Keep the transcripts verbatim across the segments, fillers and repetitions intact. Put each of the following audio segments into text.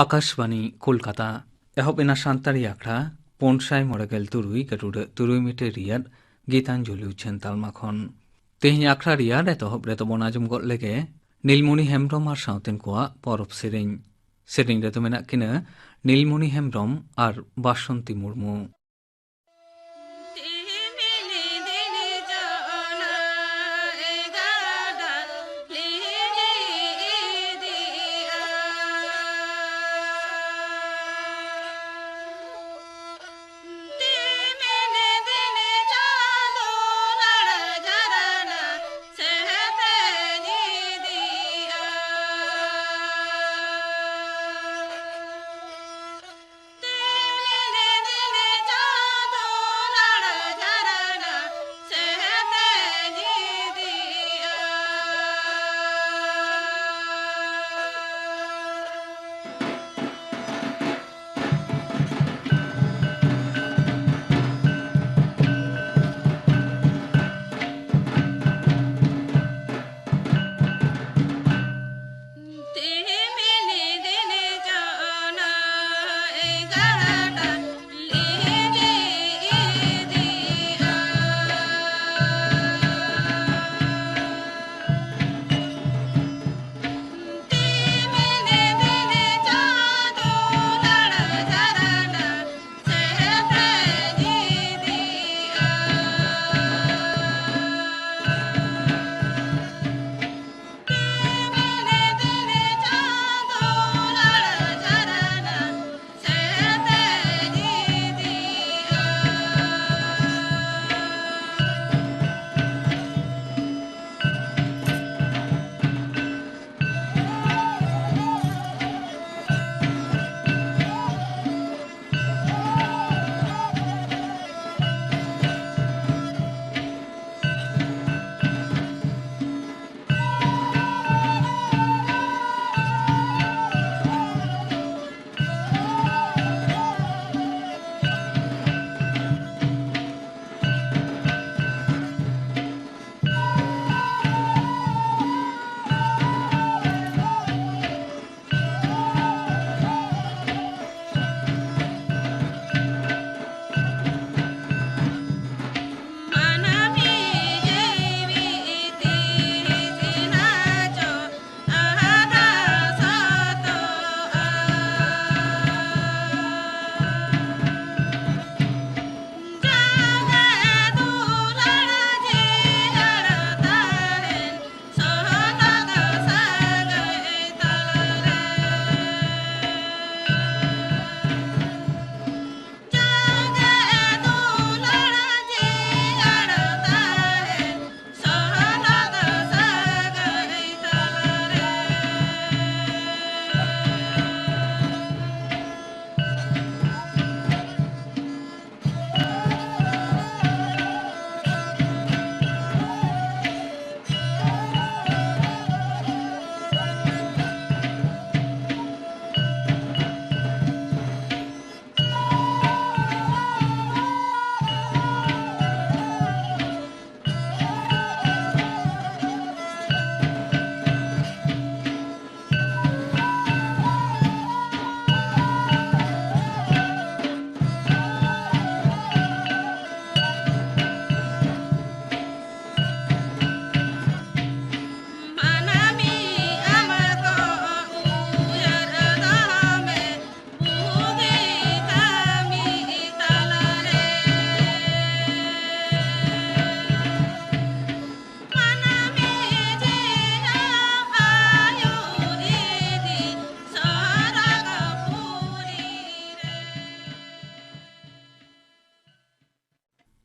ᱟᱠᱟᱥᱵᱟᱱᱤ ᱠᱳᱞᱠᱟᱛᱟ᱾ ᱮᱦᱚᱵ ᱮᱱᱟ ᱥᱟᱱᱛᱟᱲᱤ ᱟᱠᱷᱲᱟ ᱯᱩᱱ ᱥᱟᱭ ᱢᱚᱬᱮ ᱜᱮᱞ ᱛᱩᱨᱩᱭ ᱜᱟᱹᱴᱩᱰᱟᱹᱜ ᱛᱩᱨᱩᱭ ᱢᱤᱴᱟᱨ ᱨᱮᱭᱟᱜ ᱜᱤᱛᱟᱧᱡᱚᱞᱤ ᱩᱪᱷᱟᱹᱱ ᱛᱟᱞᱢᱟ ᱠᱷᱚᱱ᱾ ᱛᱮᱦᱮᱧ ᱟᱠᱷᱲᱟ ᱨᱮᱭᱟᱜ ᱮᱛᱚᱦᱚᱵ ᱨᱮᱫᱚ ᱵᱚᱱ ᱟᱸᱡᱚᱢ ᱜᱚᱫ ᱞᱮᱜᱮ ᱱᱤᱞᱢᱚᱱᱤ ᱦᱮᱢᱵᱽᱨᱚᱢ ᱟᱨ ᱥᱟᱶᱛᱮᱱ ᱠᱚᱣᱟᱜ ᱯᱚᱨᱚᱵᱽ ᱥᱮᱨᱮᱧ᱾ ᱥᱮᱨᱮᱧ ᱨᱮᱫᱚ ᱢᱮᱱᱟᱜ ᱠᱤᱱᱟ ᱱᱤᱞᱢᱚᱱᱤ ᱦᱮᱢᱵᱽᱨᱚᱢ ᱟᱨ ᱵᱟᱥᱚᱱᱛᱤ ᱢᱩᱨᱢᱩ᱾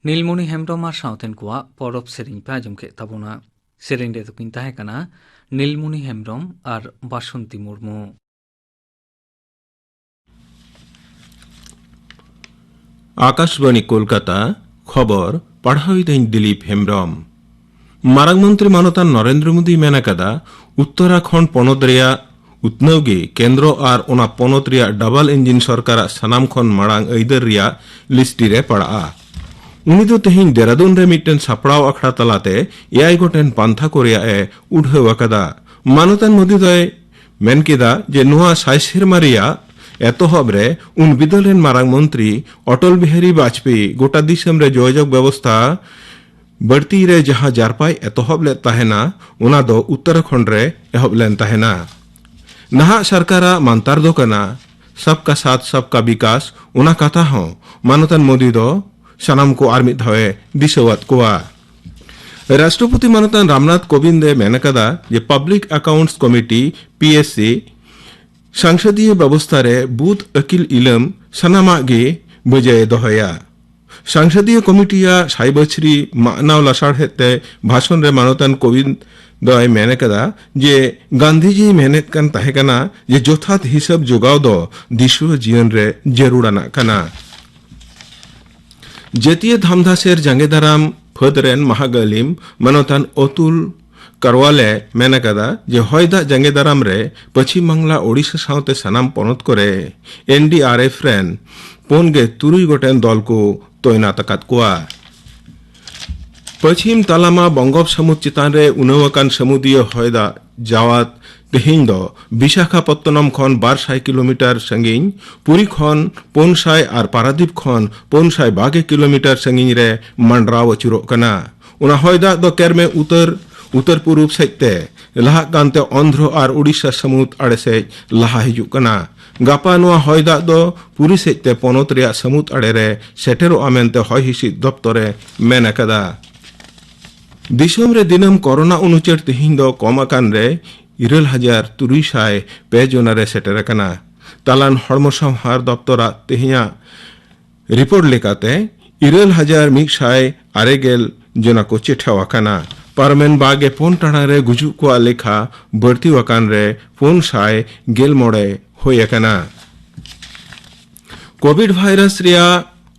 ᱱᱤᱞᱢᱩᱱᱤ ᱦᱮᱢᱵᱽᱨᱚᱢ ᱟᱨ ᱥᱟᱶᱛᱮᱱ ᱠᱚᱣᱟᱜ ᱯᱚᱨᱚᱵᱽ ᱥᱮᱨᱮᱧ ᱯᱮ ᱟᱸᱡᱚᱢ ᱠᱮᱫ ᱛᱟᱵᱚᱱᱟ᱾ ᱥᱮᱨᱮᱧ ᱨᱮᱫᱚ ᱠᱤᱱ ᱛᱟᱦᱮᱸ ᱠᱟᱱᱟ ᱱᱤᱞᱢᱩᱱᱤ ᱦᱮᱢᱵᱽᱨᱚᱢ ᱟᱨ ᱵᱟᱥᱚᱱᱛᱤ ᱢᱩᱨᱢᱩ᱾ ᱟᱠᱟᱥᱵᱟᱬᱤ ᱠᱳᱞᱠᱟᱛᱟ, ᱠᱷᱚᱵᱚᱨ ᱯᱟᱲᱦᱟᱣᱤᱫᱟᱹᱧ ᱫᱤᱞᱤᱯ ᱦᱮᱢᱵᱽᱨᱚᱢ᱾ ᱢᱟᱨᱟᱝ ᱢᱚᱱᱛᱨᱤ ᱢᱟᱱᱚᱛᱟᱱ ᱱᱚᱨᱮᱱᱫᱨᱚ ᱢᱳᱫᱤᱭ ᱢᱮᱱ ᱟᱠᱟᱫᱟ, ᱩᱛᱛᱚᱨᱟᱠᱷᱚᱸᱰ ᱯᱚᱱᱚᱛ ᱨᱮᱭᱟᱜ ᱩᱛᱱᱟᱹᱣ ᱜᱮ ᱠᱮᱱᱫᱨᱚ ᱟᱨ ᱚᱱᱟ ᱯᱚᱱᱚᱛ ᱨᱮᱭᱟᱜ ᱰᱟᱵᱚᱞ ᱤᱧᱡᱤᱱ ᱥᱚᱨᱠᱟᱨᱟᱜ ᱥᱟᱱᱟᱢ ᱠᱷᱚᱱ ᱢᱟᱲᱟᱝ ᱟᱹᱭᱫᱟᱹᱨ ᱨᱮᱭᱟᱜ ᱞᱤᱥᱴᱤ ᱨᱮ ᱯᱟᱲᱟᱜᱼᱟ᱾ ᱩᱱᱤ ᱫᱚ ᱛᱮᱦᱮᱧ ᱫᱮᱨᱟᱫᱩᱱ ᱨᱮ ᱢᱤᱫᱴᱮᱱ ᱥᱟᱯᱲᱟᱣ ᱟᱠᱷᱲᱟ ᱛᱟᱞᱟᱛᱮ ᱮᱭᱟᱭ ᱜᱚᱴᱮᱱ ᱯᱟᱱᱛᱷᱟ ᱠᱚ ᱨᱮᱭᱟᱜ ᱮ ᱩᱰᱷᱟᱹᱣ ᱟᱠᱟᱫᱟ᱾ ᱢᱟᱱᱚᱛᱟᱱ ᱢᱳᱫᱤ ᱫᱚᱭ ᱢᱮᱱ ᱠᱮᱫᱟ ᱡᱮ ᱱᱚᱣᱟ ᱥᱟᱭ ᱥᱮᱨᱢᱟ ᱨᱮᱭᱟᱜ ᱮᱛᱚᱦᱚᱵ ᱨᱮ ᱩᱱ ᱵᱤᱫᱟᱹᱞ ᱨᱮᱱ ᱢᱟᱨᱟᱝ ᱢᱚᱱᱛᱨᱤ ᱚᱴᱚᱞ ᱵᱤᱦᱟᱨᱤ ᱵᱟᱡᱽᱯᱮᱭᱤ ᱜᱚᱴᱟ ᱫᱤᱥᱚᱢ ᱨᱮ ᱡᱳᱜᱟᱡᱳᱜᱽ ᱵᱮᱵᱚᱥᱛᱷᱟ ᱵᱟᱹᱲᱛᱤ ᱨᱮ ᱡᱟᱦᱟᱸ ᱡᱟᱨᱯᱟᱭ ᱮᱛᱚᱦᱚᱵ ᱞᱮᱫ ᱛᱟᱦᱮᱱᱟ, ᱚᱱᱟ ᱫᱚ ᱩᱛᱛᱚᱨᱟᱠᱷᱚᱸᱰ ᱨᱮ ᱮᱦᱚᱵ ᱞᱮᱱ ᱛᱟᱦᱮᱱᱟ᱾ ᱱᱟᱦᱟᱜ ᱥᱚᱨᱠᱟᱨᱟᱜ ᱢᱟᱱᱛᱟᱨ ᱫᱚ ᱠᱟᱱᱟ ᱥᱟᱵᱠᱟ ᱥᱟᱛᱷ ᱥᱟᱵᱠᱟ ᱵᱤᱠᱟᱥ, ᱚᱱᱟ ᱠᱟᱛᱷᱟ ᱦᱚᱸ ᱢᱟᱱᱚᱛᱟᱱ ᱢᱳᱫᱤ ᱫᱚ ᱥᱟᱱᱟᱢ ᱠᱚ ᱟᱨ ᱢᱤᱫ ᱫᱷᱟᱣ ᱮ ᱫᱤᱥᱟᱹᱣᱟᱫ ᱠᱚᱣᱟ᱾ ᱨᱟᱥᱴᱨᱚᱯᱚᱛᱤ ᱢᱟᱱᱚᱛᱟᱱ ᱨᱟᱢᱱᱟᱛᱷ ᱠᱳᱵᱤᱱᱫ ᱮ ᱢᱮᱱ ᱟᱠᱟᱫᱟ ᱡᱮ public accounts committee, P S C, ᱥᱟᱝᱥᱚᱫᱤᱭᱟᱹ ᱵᱮᱵᱚᱥᱛᱷᱟ ᱨᱮ ᱵᱩᱫ ᱟᱹᱠᱤᱞ ᱤᱞᱟᱹᱢ ᱥᱟᱱᱟᱢᱟᱜ ᱜᱮ ᱵᱟᱹᱡᱟᱹᱭ ᱫᱚᱦᱚᱭᱟ᱾ ᱥᱟᱝᱥᱚᱫᱤᱭᱟᱹ ᱠᱚᱢᱤᱴᱤᱭᱟᱜ ᱥᱟᱭ ᱵᱟᱹᱪᱷᱨᱤ ᱢᱟᱜᱱᱟᱣ ᱞᱟᱥᱟᱲᱦᱮᱫ ᱛᱮ ᱵᱷᱟᱥᱚᱱ ᱨᱮ ᱢᱟᱱᱚᱛᱟᱱ ᱠᱳᱵᱤᱱᱫ ᱫᱚᱭ ᱢᱮᱱ ᱟᱠᱟᱫᱟ ᱡᱮ ᱜᱟᱱᱫᱷᱤᱡᱤᱭ ᱢᱮᱱᱮᱫ ᱠᱟᱱ ᱛᱟᱦᱮᱸ ᱠᱟᱱᱟ ᱡᱮ ᱡᱚᱛᱷᱟᱛ ᱦᱤᱥᱟᱹᱵ ᱡᱚᱜᱟᱣ ᱫᱚ ᱫᱤᱥᱩᱣᱟᱹ ᱡᱤᱭᱚᱱ ᱨᱮ ᱡᱟᱹᱨᱩᱲᱟᱱᱟᱜ ᱠᱟᱱᱟ᱾ ᱡᱟᱹᱛᱤᱭᱟᱹ ᱫᱷᱟᱢᱫᱷᱟᱥᱮᱨ ᱡᱟᱸᱜᱮ ᱫᱟᱨᱟᱢ ᱯᱷᱟᱹᱫᱽ ᱨᱮᱱ ᱢᱟᱦᱟᱜᱟᱹᱞᱤᱢ ᱢᱟᱱᱚᱛᱟᱱ ᱚᱛᱩᱞ ᱠᱟᱨᱣᱟᱞᱮ ᱢᱮᱱ ᱟᱠᱟᱫᱟ ᱡᱮ ᱦᱚᱭ ᱫᱟᱜ ᱡᱟᱸᱜᱮ ᱫᱟᱨᱟᱢ ᱨᱮ ᱯᱚᱪᱷᱤᱢ ᱵᱟᱝᱞᱟ, ᱳᱰᱤᱥᱟ ᱥᱟᱶᱛᱮ ᱥᱟᱱᱟᱢ ᱯᱚᱱᱚᱛ ᱠᱚᱨᱮ ᱮᱱ ᱰᱤ ᱟᱨ ᱮᱯᱷ ᱨᱮᱱ ᱯᱩᱱ ᱜᱮ ᱛᱩᱨᱩᱭ ᱜᱚᱴᱮᱱ ᱫᱚᱞ ᱠᱚ ᱛᱚᱭᱱᱟᱛ ᱟᱠᱟᱫ ᱠᱚᱣᱟ᱾ ᱯᱚᱪᱷᱤᱢ ᱛᱟᱞᱟᱢᱟ ᱵᱚᱝᱜᱳᱯ ᱥᱟᱹᱢᱩᱫ ᱪᱮᱛᱟᱱ ᱨᱮ ᱩᱱᱟᱹᱣ ᱟᱠᱟᱱ ᱥᱟᱹᱢᱩᱫᱤᱭᱟᱹ ᱦᱚᱭ ᱫᱟᱜ ᱡᱟᱣᱟᱫ ᱛᱮᱦᱮᱧ ᱫᱚ ᱵᱤᱥᱟᱠᱷᱟᱯᱚᱛᱛᱚᱱᱚᱢ ᱠᱷᱚᱱ ᱵᱟᱨ ᱥᱟᱭ ᱠᱤᱞᱳᱢᱤᱴᱟᱨ ᱥᱟᱺᱜᱤᱧ, ᱯᱩᱨᱤ ᱠᱷᱚᱱ ᱯᱩᱱ ᱥᱟᱭ ᱟᱨ ᱯᱟᱨᱟᱫᱤᱯ ᱠᱷᱚᱱ ᱯᱩᱱ ᱥᱟᱭ ᱵᱟᱜᱮ ᱠᱤᱞᱳᱢᱤᱴᱟᱨ ᱥᱟᱺᱜᱤᱧ ᱨᱮ ᱢᱟᱱᱰᱨᱟᱣ ᱟᱹᱪᱩᱨᱚᱜ ᱠᱟᱱᱟ᱾ ᱚᱱᱟ ᱦᱚᱭ ᱫᱟᱜ ᱫᱚ ᱠᱮᱨᱢᱮ ᱩᱛᱟᱹᱨ, ᱩᱛᱟᱹᱨ ᱯᱩᱨᱩᱵ ᱥᱮᱡ ᱛᱮ ᱞᱟᱦᱟᱜ ᱠᱟᱱᱛᱮ ᱚᱱᱫᱷᱨᱚ ᱟᱨ ᱩᱰᱤᱥᱟ ᱥᱟᱹᱢᱩᱫ ᱟᱲᱮ ᱥᱮᱡ ᱞᱟᱦᱟ ᱦᱤᱡᱩᱜ ᱠᱟᱱᱟ᱾ ᱜᱟᱯᱟ ᱱᱚᱣᱟ ᱦᱚᱭ ᱫᱟᱜ ᱫᱚ ᱯᱩᱨᱤ ᱥᱮᱡ ᱛᱮ ᱯᱚᱱᱚᱛ ᱨᱮᱭᱟᱜ ᱥᱟᱹᱢᱩᱫ ᱟᱲᱮ ᱨᱮ ᱥᱮᱴᱮᱨᱚᱜᱼᱟ ᱢᱮᱱᱛᱮ ᱦᱚᱭ ᱦᱤᱸᱥᱤᱫ ᱫᱚᱯᱛᱚᱨ ᱮ ᱢᱮᱱ ᱟᱠᱟᱫᱟ᱾ ᱫᱤᱥᱚᱢ ᱨᱮ ᱫᱤᱱᱟᱹᱢ ᱠᱚᱨᱳᱱᱟ ᱩᱱᱩᱪᱟᱹᱨ ᱛᱮᱦᱮᱧ ᱫᱚ ᱠᱚᱢ ᱟᱠᱟᱱ ᱨᱮ ᱤᱨᱟᱹᱞ ᱦᱟᱡᱟᱨ ᱛᱩᱨᱩᱭ ᱥᱟᱭ ᱯᱮ ᱡᱚᱱᱟ ᱨᱮ ᱥᱮᱴᱮᱨ ᱟᱠᱟᱱᱟ᱾ ᱛᱟᱞᱟᱱ ᱦᱚᱲᱢᱚ ᱥᱟᱶᱦᱟᱨ ᱫᱚᱯᱛᱚᱨᱟᱜ ᱛᱮᱦᱮᱧᱟᱜ ᱨᱤᱯᱳᱨᱴ ᱞᱮᱠᱟᱛᱮ, ᱤᱨᱟᱹᱞ ᱦᱟᱡᱟᱨ ᱢᱤᱫ ᱥᱟᱭ ᱟᱨᱮ ᱜᱮᱞ ᱡᱚᱱᱟ ᱠᱚ ᱪᱮᱴᱷᱟᱣ ᱟᱠᱟᱱᱟ᱾ ᱯᱟᱨᱚᱢᱮᱱ ᱵᱟᱜᱮ ᱯᱩᱱ ᱴᱟᱲᱟᱝ ᱨᱮ ᱜᱩᱡᱩᱜ ᱠᱚᱣᱟᱜ ᱞᱮᱠᱷᱟ ᱵᱟᱹᱲᱛᱤ ᱟᱠᱟᱱ ᱨᱮ ᱯᱩᱱ ᱥᱟᱭ ᱜᱮᱞ ᱢᱚᱬᱮ ᱦᱩᱭ ᱟᱠᱟᱱᱟ᱾ ᱠᱳᱵᱷᱤᱰ ᱵᱷᱟᱭᱨᱟᱥ ᱨᱮᱭᱟᱜ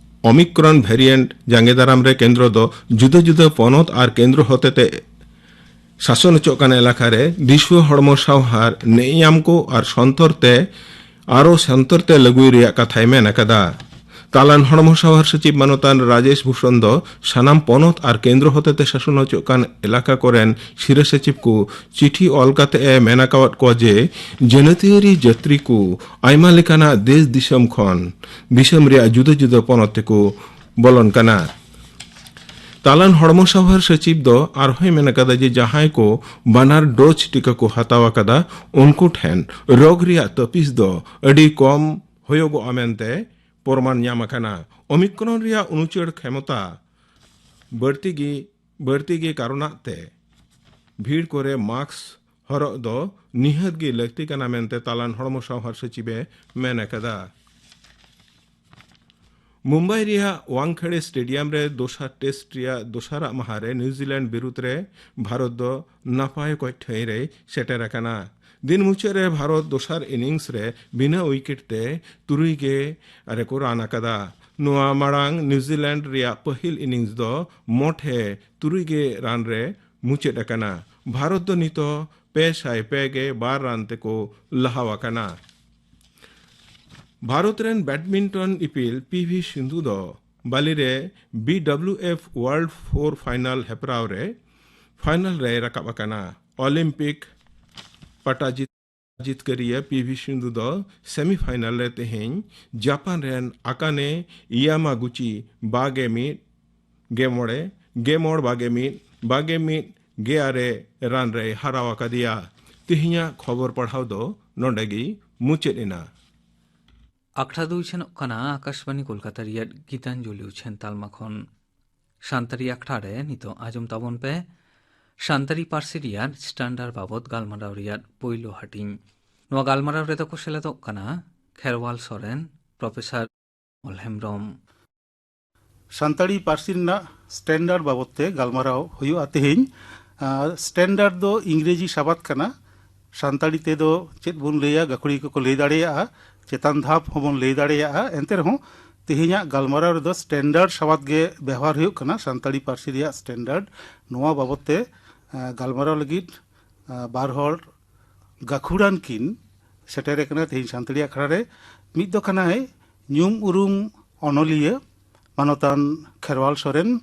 ᱳᱢᱤᱠᱨᱚᱱ ᱵᱷᱮᱨᱤᱭᱮᱱᱴ ᱡᱟᱸᱜᱮ ᱫᱟᱨᱟᱢ ᱨᱮ ᱠᱮᱱᱫᱨᱚ ᱫᱚ ᱡᱩᱫᱟᱹ ᱡᱩᱫᱟᱹ ᱯᱚᱱᱚᱛ ᱟᱨ ᱠᱮᱱᱫᱨᱚ ᱦᱚᱛᱮᱛᱮ ᱥᱟᱥᱚᱱ ᱦᱚᱪᱚᱜ ᱠᱟᱱ ᱮᱞᱟᱠᱟ ᱨᱮ ᱫᱤᱥᱩᱣᱟᱹ ᱦᱚᱲᱢᱚ ᱥᱟᱶᱦᱟᱨ ᱱᱮᱭᱟᱢ ᱠᱚ ᱟᱨ ᱥᱚᱱᱛᱚᱨ ᱛᱮ, ᱟᱨᱚ ᱥᱚᱱᱛᱚᱨ ᱛᱮ ᱞᱟᱹᱜᱩᱭ ᱨᱮᱭᱟᱜ ᱠᱟᱛᱷᱟᱭ ᱢᱮᱱ ᱟᱠᱟᱫᱟ᱾ ᱛᱟᱞᱟᱱ ᱦᱚᱲᱢᱚ ᱥᱟᱶᱦᱟᱨ ᱥᱚᱪᱤᱵ ᱢᱟᱱᱚᱛᱟᱱ ᱨᱟᱡᱮᱥ ᱵᱷᱩᱥᱚᱱ ᱫᱚ ᱥᱟᱱᱟᱢ ᱯᱚᱱᱚᱛ ᱟᱨ ᱠᱮᱱᱫᱨᱚ ᱦᱚᱛᱮᱛᱮ ᱥᱟᱥᱚᱱ ᱦᱚᱪᱚᱜ ᱠᱟᱱ ᱮᱞᱟᱠᱟ ᱠᱚᱨᱮᱱ ᱥᱤᱨᱟᱹ ᱥᱚᱪᱤᱵ ᱠᱚ ᱪᱤᱴᱷᱤ ᱚᱞ ᱠᱟᱛᱮ ᱮ ᱢᱮᱱ ᱟᱠᱟᱣᱟᱫ ᱠᱚᱣᱟ ᱡᱮ, ᱡᱟᱹᱱᱟᱹᱛᱤᱭᱟᱹᱨᱤ ᱡᱟᱹᱛᱨᱤ ᱠᱚ ᱟᱭᱢᱟ ᱞᱮᱠᱟᱱᱟᱜ ᱫᱮᱥ ᱫᱤᱥᱚᱢ ᱠᱷᱚᱱ ᱫᱤᱥᱚᱢ ᱨᱮᱭᱟᱜ ᱡᱩᱫᱟᱹ ᱡᱩᱫᱟᱹ ᱯᱚᱱᱚᱛ ᱛᱮᱠᱚ ᱵᱚᱞᱚᱱ ᱠᱟᱱᱟ᱾ ᱛᱟᱞᱟᱱ ᱦᱚᱲᱢᱚ ᱥᱟᱶᱦᱟᱨ ᱥᱚᱪᱤᱵ ᱫᱚ ᱟᱨᱦᱚᱸᱭ ᱢᱮᱱ ᱟᱠᱟᱫᱟ ᱡᱮ, ᱡᱟᱦᱟᱸᱭ ᱠᱚ ᱵᱟᱱᱟᱨ ᱰᱳᱡᱽ ᱴᱤᱠᱟ ᱠᱚ ᱦᱟᱛᱟᱣ ᱟᱠᱟᱫᱟ, ᱩᱱᱠᱩ ᱴᱷᱮᱱ ᱨᱳᱜᱽ ᱨᱮᱭᱟᱜ ᱛᱟᱹᱯᱤᱥ ᱫᱚ ᱟᱹᱰᱤ ᱠᱚᱢ ᱦᱩᱭᱩᱜᱚᱜᱼᱟ ᱢᱮᱱᱛᱮ ᱯᱨᱚᱢᱟᱱ ᱧᱟᱢ ᱟᱠᱟᱱᱟ᱾ ᱳᱢᱤᱠᱨᱚᱱ ᱨᱮᱭᱟᱜ ᱩᱱᱩᱪᱟᱹᱲ ᱠᱷᱮᱢᱚᱛᱟ ᱵᱟᱹᱲᱛᱤ ᱜᱮ, ᱵᱟᱹᱲᱛᱤ ᱜᱮ ᱠᱟᱨᱚᱱᱟᱜ ᱛᱮ ᱵᱷᱤᱲ ᱠᱚᱨᱮ ᱢᱟᱥᱠ ᱦᱚᱨᱚᱜ ᱫᱚ ᱱᱤᱦᱟᱹᱛ ᱜᱮ ᱞᱟᱹᱠᱛᱤ ᱠᱟᱱᱟ ᱢᱮᱱᱛᱮ ᱛᱟᱞᱟᱱ ᱦᱚᱲᱢᱚ ᱥᱟᱶᱦᱟᱨ ᱥᱚᱪᱤᱵᱮ ᱢᱮᱱ ᱟᱠᱟᱫᱟ᱾ ᱢᱩᱢᱵᱟᱭ ᱨᱮᱭᱟᱜ ᱣᱟᱝᱠᱷᱮᱲᱮ ᱥᱴᱮᱰᱤᱭᱟᱢ ᱨᱮ ᱫᱚᱥᱟᱨ ᱴᱮᱥᱴ ᱨᱮᱭᱟᱜ ᱫᱚᱥᱟᱨᱟᱜ ᱢᱟᱦᱟ ᱨᱮ ᱱᱤᱣᱡᱤᱞᱮᱱᱰ ᱵᱤᱨᱩᱫᱽ ᱨᱮ ᱵᱷᱟᱨᱚᱛ ᱫᱚ ᱱᱟᱯᱟᱭ ᱚᱠᱚᱡ ᱴᱷᱟᱹᱭ ᱨᱮᱭ ᱥᱮᱴᱮᱨ ᱟᱠᱟᱱᱟ᱾ ᱫᱤᱱ ᱢᱩᱪᱟᱹᱫ ᱨᱮ ᱵᱷᱟᱨᱚᱛ ᱫᱚᱥᱟᱨ ᱤᱱᱤᱝᱥ ᱨᱮ ᱵᱤᱱᱟᱹ ᱩᱭᱠᱮᱴ ᱛᱮ ᱛᱩᱨᱩᱭ ᱜᱮ ᱨᱮᱠᱚ ᱨᱟᱱ ᱟᱠᱟᱫᱟ᱾ ᱱᱚᱣᱟ ᱢᱟᱲᱟᱝ ᱱᱤᱣᱡᱤᱞᱮᱱᱰ ᱨᱮᱭᱟᱜ ᱯᱟᱹᱦᱤᱞ ᱤᱱᱤᱝᱥ ᱫᱚ ᱢᱚᱴᱷᱮ ᱛᱩᱨᱩᱭ ᱜᱮ ᱨᱟᱱ ᱨᱮ ᱢᱩᱪᱟᱹᱫ ᱟᱠᱟᱱᱟ᱾ ᱵᱷᱟᱨᱚᱛ ᱫᱚ ᱱᱤᱛᱚᱜ ᱯᱮ ᱥᱟᱭ ᱯᱮ ᱜᱮ ᱵᱟᱨ ᱨᱟᱱ ᱛᱮᱠᱚ ᱞᱟᱦᱟ ᱟᱠᱟᱱᱟ᱾ ᱵᱷᱟᱨᱚᱛ ᱨᱮᱱ ᱵᱮᱰᱢᱤᱱᱴᱚᱱ ᱤᱯᱤᱞ ᱯᱤ ᱵᱷᱤ ᱥᱤᱱᱫᱷᱩ ᱫᱚ ᱵᱟᱞᱤ ᱨᱮ B W F world four final ᱦᱮᱯᱨᱟᱣ ᱨᱮ ᱯᱷᱟᱭᱱᱟᱞ ᱨᱮᱭ ᱨᱟᱠᱟᱵ ᱟᱠᱟᱱᱟ᱾ ᱚᱞᱤᱢᱯᱤᱠ ᱯᱟᱴᱟ ᱡᱤᱛ-, ᱡᱤᱛᱠᱟᱹᱨᱤᱭᱟᱹ ᱯᱤ ᱵᱷᱤ ᱥᱤᱱᱫᱷᱩ ᱫᱚ ᱥᱮᱢᱤᱯᱷᱟᱭᱱᱟᱞ ᱨᱮ ᱛᱮᱦᱮᱧ ᱡᱟᱯᱟᱱ ᱨᱮᱱ ᱟᱠᱟᱱᱮ ᱭᱟᱢᱟᱜᱩᱪᱤ ᱵᱟᱜᱮ ᱢᱤᱫ, ᱜᱮ ᱢᱚᱬᱮ, ᱜᱮ ᱢᱚᱬ ᱵᱟᱜᱮ ᱢᱤᱫ, ᱵᱟᱜᱮ ᱢᱤᱫ, ᱜᱮ ᱟᱨᱮ ᱨᱟᱱ ᱨᱮᱭ ᱦᱟᱨᱟᱣ ᱟᱠᱟᱫᱮᱭᱟ᱾ ᱛᱮᱦᱮᱧᱟᱜ ᱠᱷᱚᱵᱚᱨ ᱯᱟᱲᱦᱟᱣ ᱫᱚ ᱱᱚᱰᱮ ᱜᱮ ᱢᱩᱪᱟᱹᱫ ᱮᱱᱟ᱾ ᱟᱠᱷᱲᱟ ᱫᱚ ᱩᱪᱷᱟᱹᱱᱚᱜ ᱠᱟᱱᱟ ᱟᱠᱟᱥᱵᱟᱱᱤ ᱠᱳᱞᱠᱟᱛᱟ ᱨᱮᱭᱟᱜ ᱜᱤᱛᱟᱧᱡᱚᱞᱤ ᱩᱪᱷᱟᱹᱱ ᱛᱟᱞᱢᱟ ᱠᱷᱚᱱ᱾ ᱥᱟᱱᱛᱟᱲᱤ ᱟᱠᱷᱲᱟ ᱨᱮ ᱱᱤᱛᱚᱜ ᱟᱸᱡᱚᱢ ᱛᱟᱵᱚᱱ ᱯᱮ ᱥᱟᱱᱛᱟᱲᱤ ᱯᱟᱹᱨᱥᱤ ᱨᱮᱭᱟᱜ ᱥᱴᱟᱱᱰᱟᱨᱰ ᱵᱟᱵᱚᱛ ᱜᱟᱞᱢᱟᱨᱟᱣ ᱨᱮᱭᱟᱜ ᱯᱳᱭᱞᱳ ᱦᱟᱹᱴᱤᱧ᱾ ᱱᱚᱣᱟ ᱜᱟᱞᱢᱟᱨᱟᱣ ᱨᱮᱫᱚ ᱠᱚ ᱥᱮᱞᱮᱫᱚᱜ ᱠᱟᱱᱟ ᱠᱷᱮᱨᱣᱟᱞ ᱥᱚᱨᱮᱱ, ᱯᱨᱚᱯᱷᱮᱥᱚᱨ ᱢᱚᱞ ᱦᱮᱢᱵᱽᱨᱚᱢ᱾ ᱥᱟᱱᱛᱟᱲᱤ ᱯᱟᱹᱨᱥᱤ ᱨᱮᱱᱟᱜ ᱥᱴᱮᱱᱰᱟᱨᱰ ᱵᱟᱵᱚᱫ ᱛᱮ ᱜᱟᱞᱢᱟᱨᱟᱣ ᱦᱩᱭᱩᱜᱼᱟ ᱛᱮᱦᱮᱧ᱾ ᱟᱨ ᱥᱴᱮᱱᱰᱟᱨᱰ ᱫᱚ ᱤᱝᱨᱮᱡᱤ ᱥᱟᱵᱟᱫ ᱠᱟᱱᱟ᱾ ᱥᱟᱱᱛᱟᱲᱤ ᱛᱮᱫᱚ ᱪᱮᱫ ᱵᱚᱱ ᱞᱟᱹᱭᱟ, ᱜᱟᱹᱠᱷᱩᱲᱤ ᱠᱚᱠᱚ ᱞᱟᱹᱭ ᱫᱟᱲᱮᱭᱟᱜᱼᱟ, ᱪᱮᱛᱟᱱ ᱫᱷᱟᱯ ᱦᱚᱸᱵᱚᱱ ᱞᱟᱹᱭ ᱫᱟᱲᱮᱭᱟᱜᱼᱟ᱾ ᱮᱱᱛᱮ ᱨᱮᱦᱚᱸ ᱛᱮᱦᱮᱧᱟᱜ ᱜᱟᱞᱢᱟᱨᱟᱣ ᱨᱮᱫᱚ ᱥᱴᱮᱱᱰᱟᱨᱰ ᱥᱟᱵᱟᱫ ᱜᱮ ᱵᱮᱣᱦᱟᱨ ᱦᱩᱭᱩᱜ ᱠᱟᱱᱟ, ᱥᱟᱱᱛᱟᱲᱤ ᱯᱟᱹᱨᱥᱤ ᱨᱮᱭᱟᱜ ᱥᱴᱮᱱᱰᱟᱨᱰ᱾ ᱱᱚᱣᱟ ᱵᱟᱵᱚᱫ ᱛᱮ ᱟᱸ, ᱜᱟᱞᱢᱟᱨᱟᱣ ᱞᱟᱹᱜᱤᱫ ᱟᱸ, ᱵᱟᱨ ᱦᱚᱲ ᱜᱟᱹᱠᱷᱩᱲᱟᱱ ᱠᱤᱱ ᱥᱮᱴᱮᱨ ᱟᱠᱟᱱᱟ ᱛᱮᱦᱮᱧ ᱥᱟᱱᱛᱟᱲᱤ ᱟᱠᱷᱲᱟ ᱨᱮ᱾ ᱢᱤᱫ ᱫᱚ ᱠᱟᱱᱟᱭ ᱧᱩᱢ ᱩᱨᱩᱢ ᱚᱱᱚᱞᱤᱭᱟᱹ ᱢᱟᱱᱚᱛᱟᱱ ᱠᱷᱮᱨᱣᱟᱞ ᱥᱚᱨᱮᱱ᱾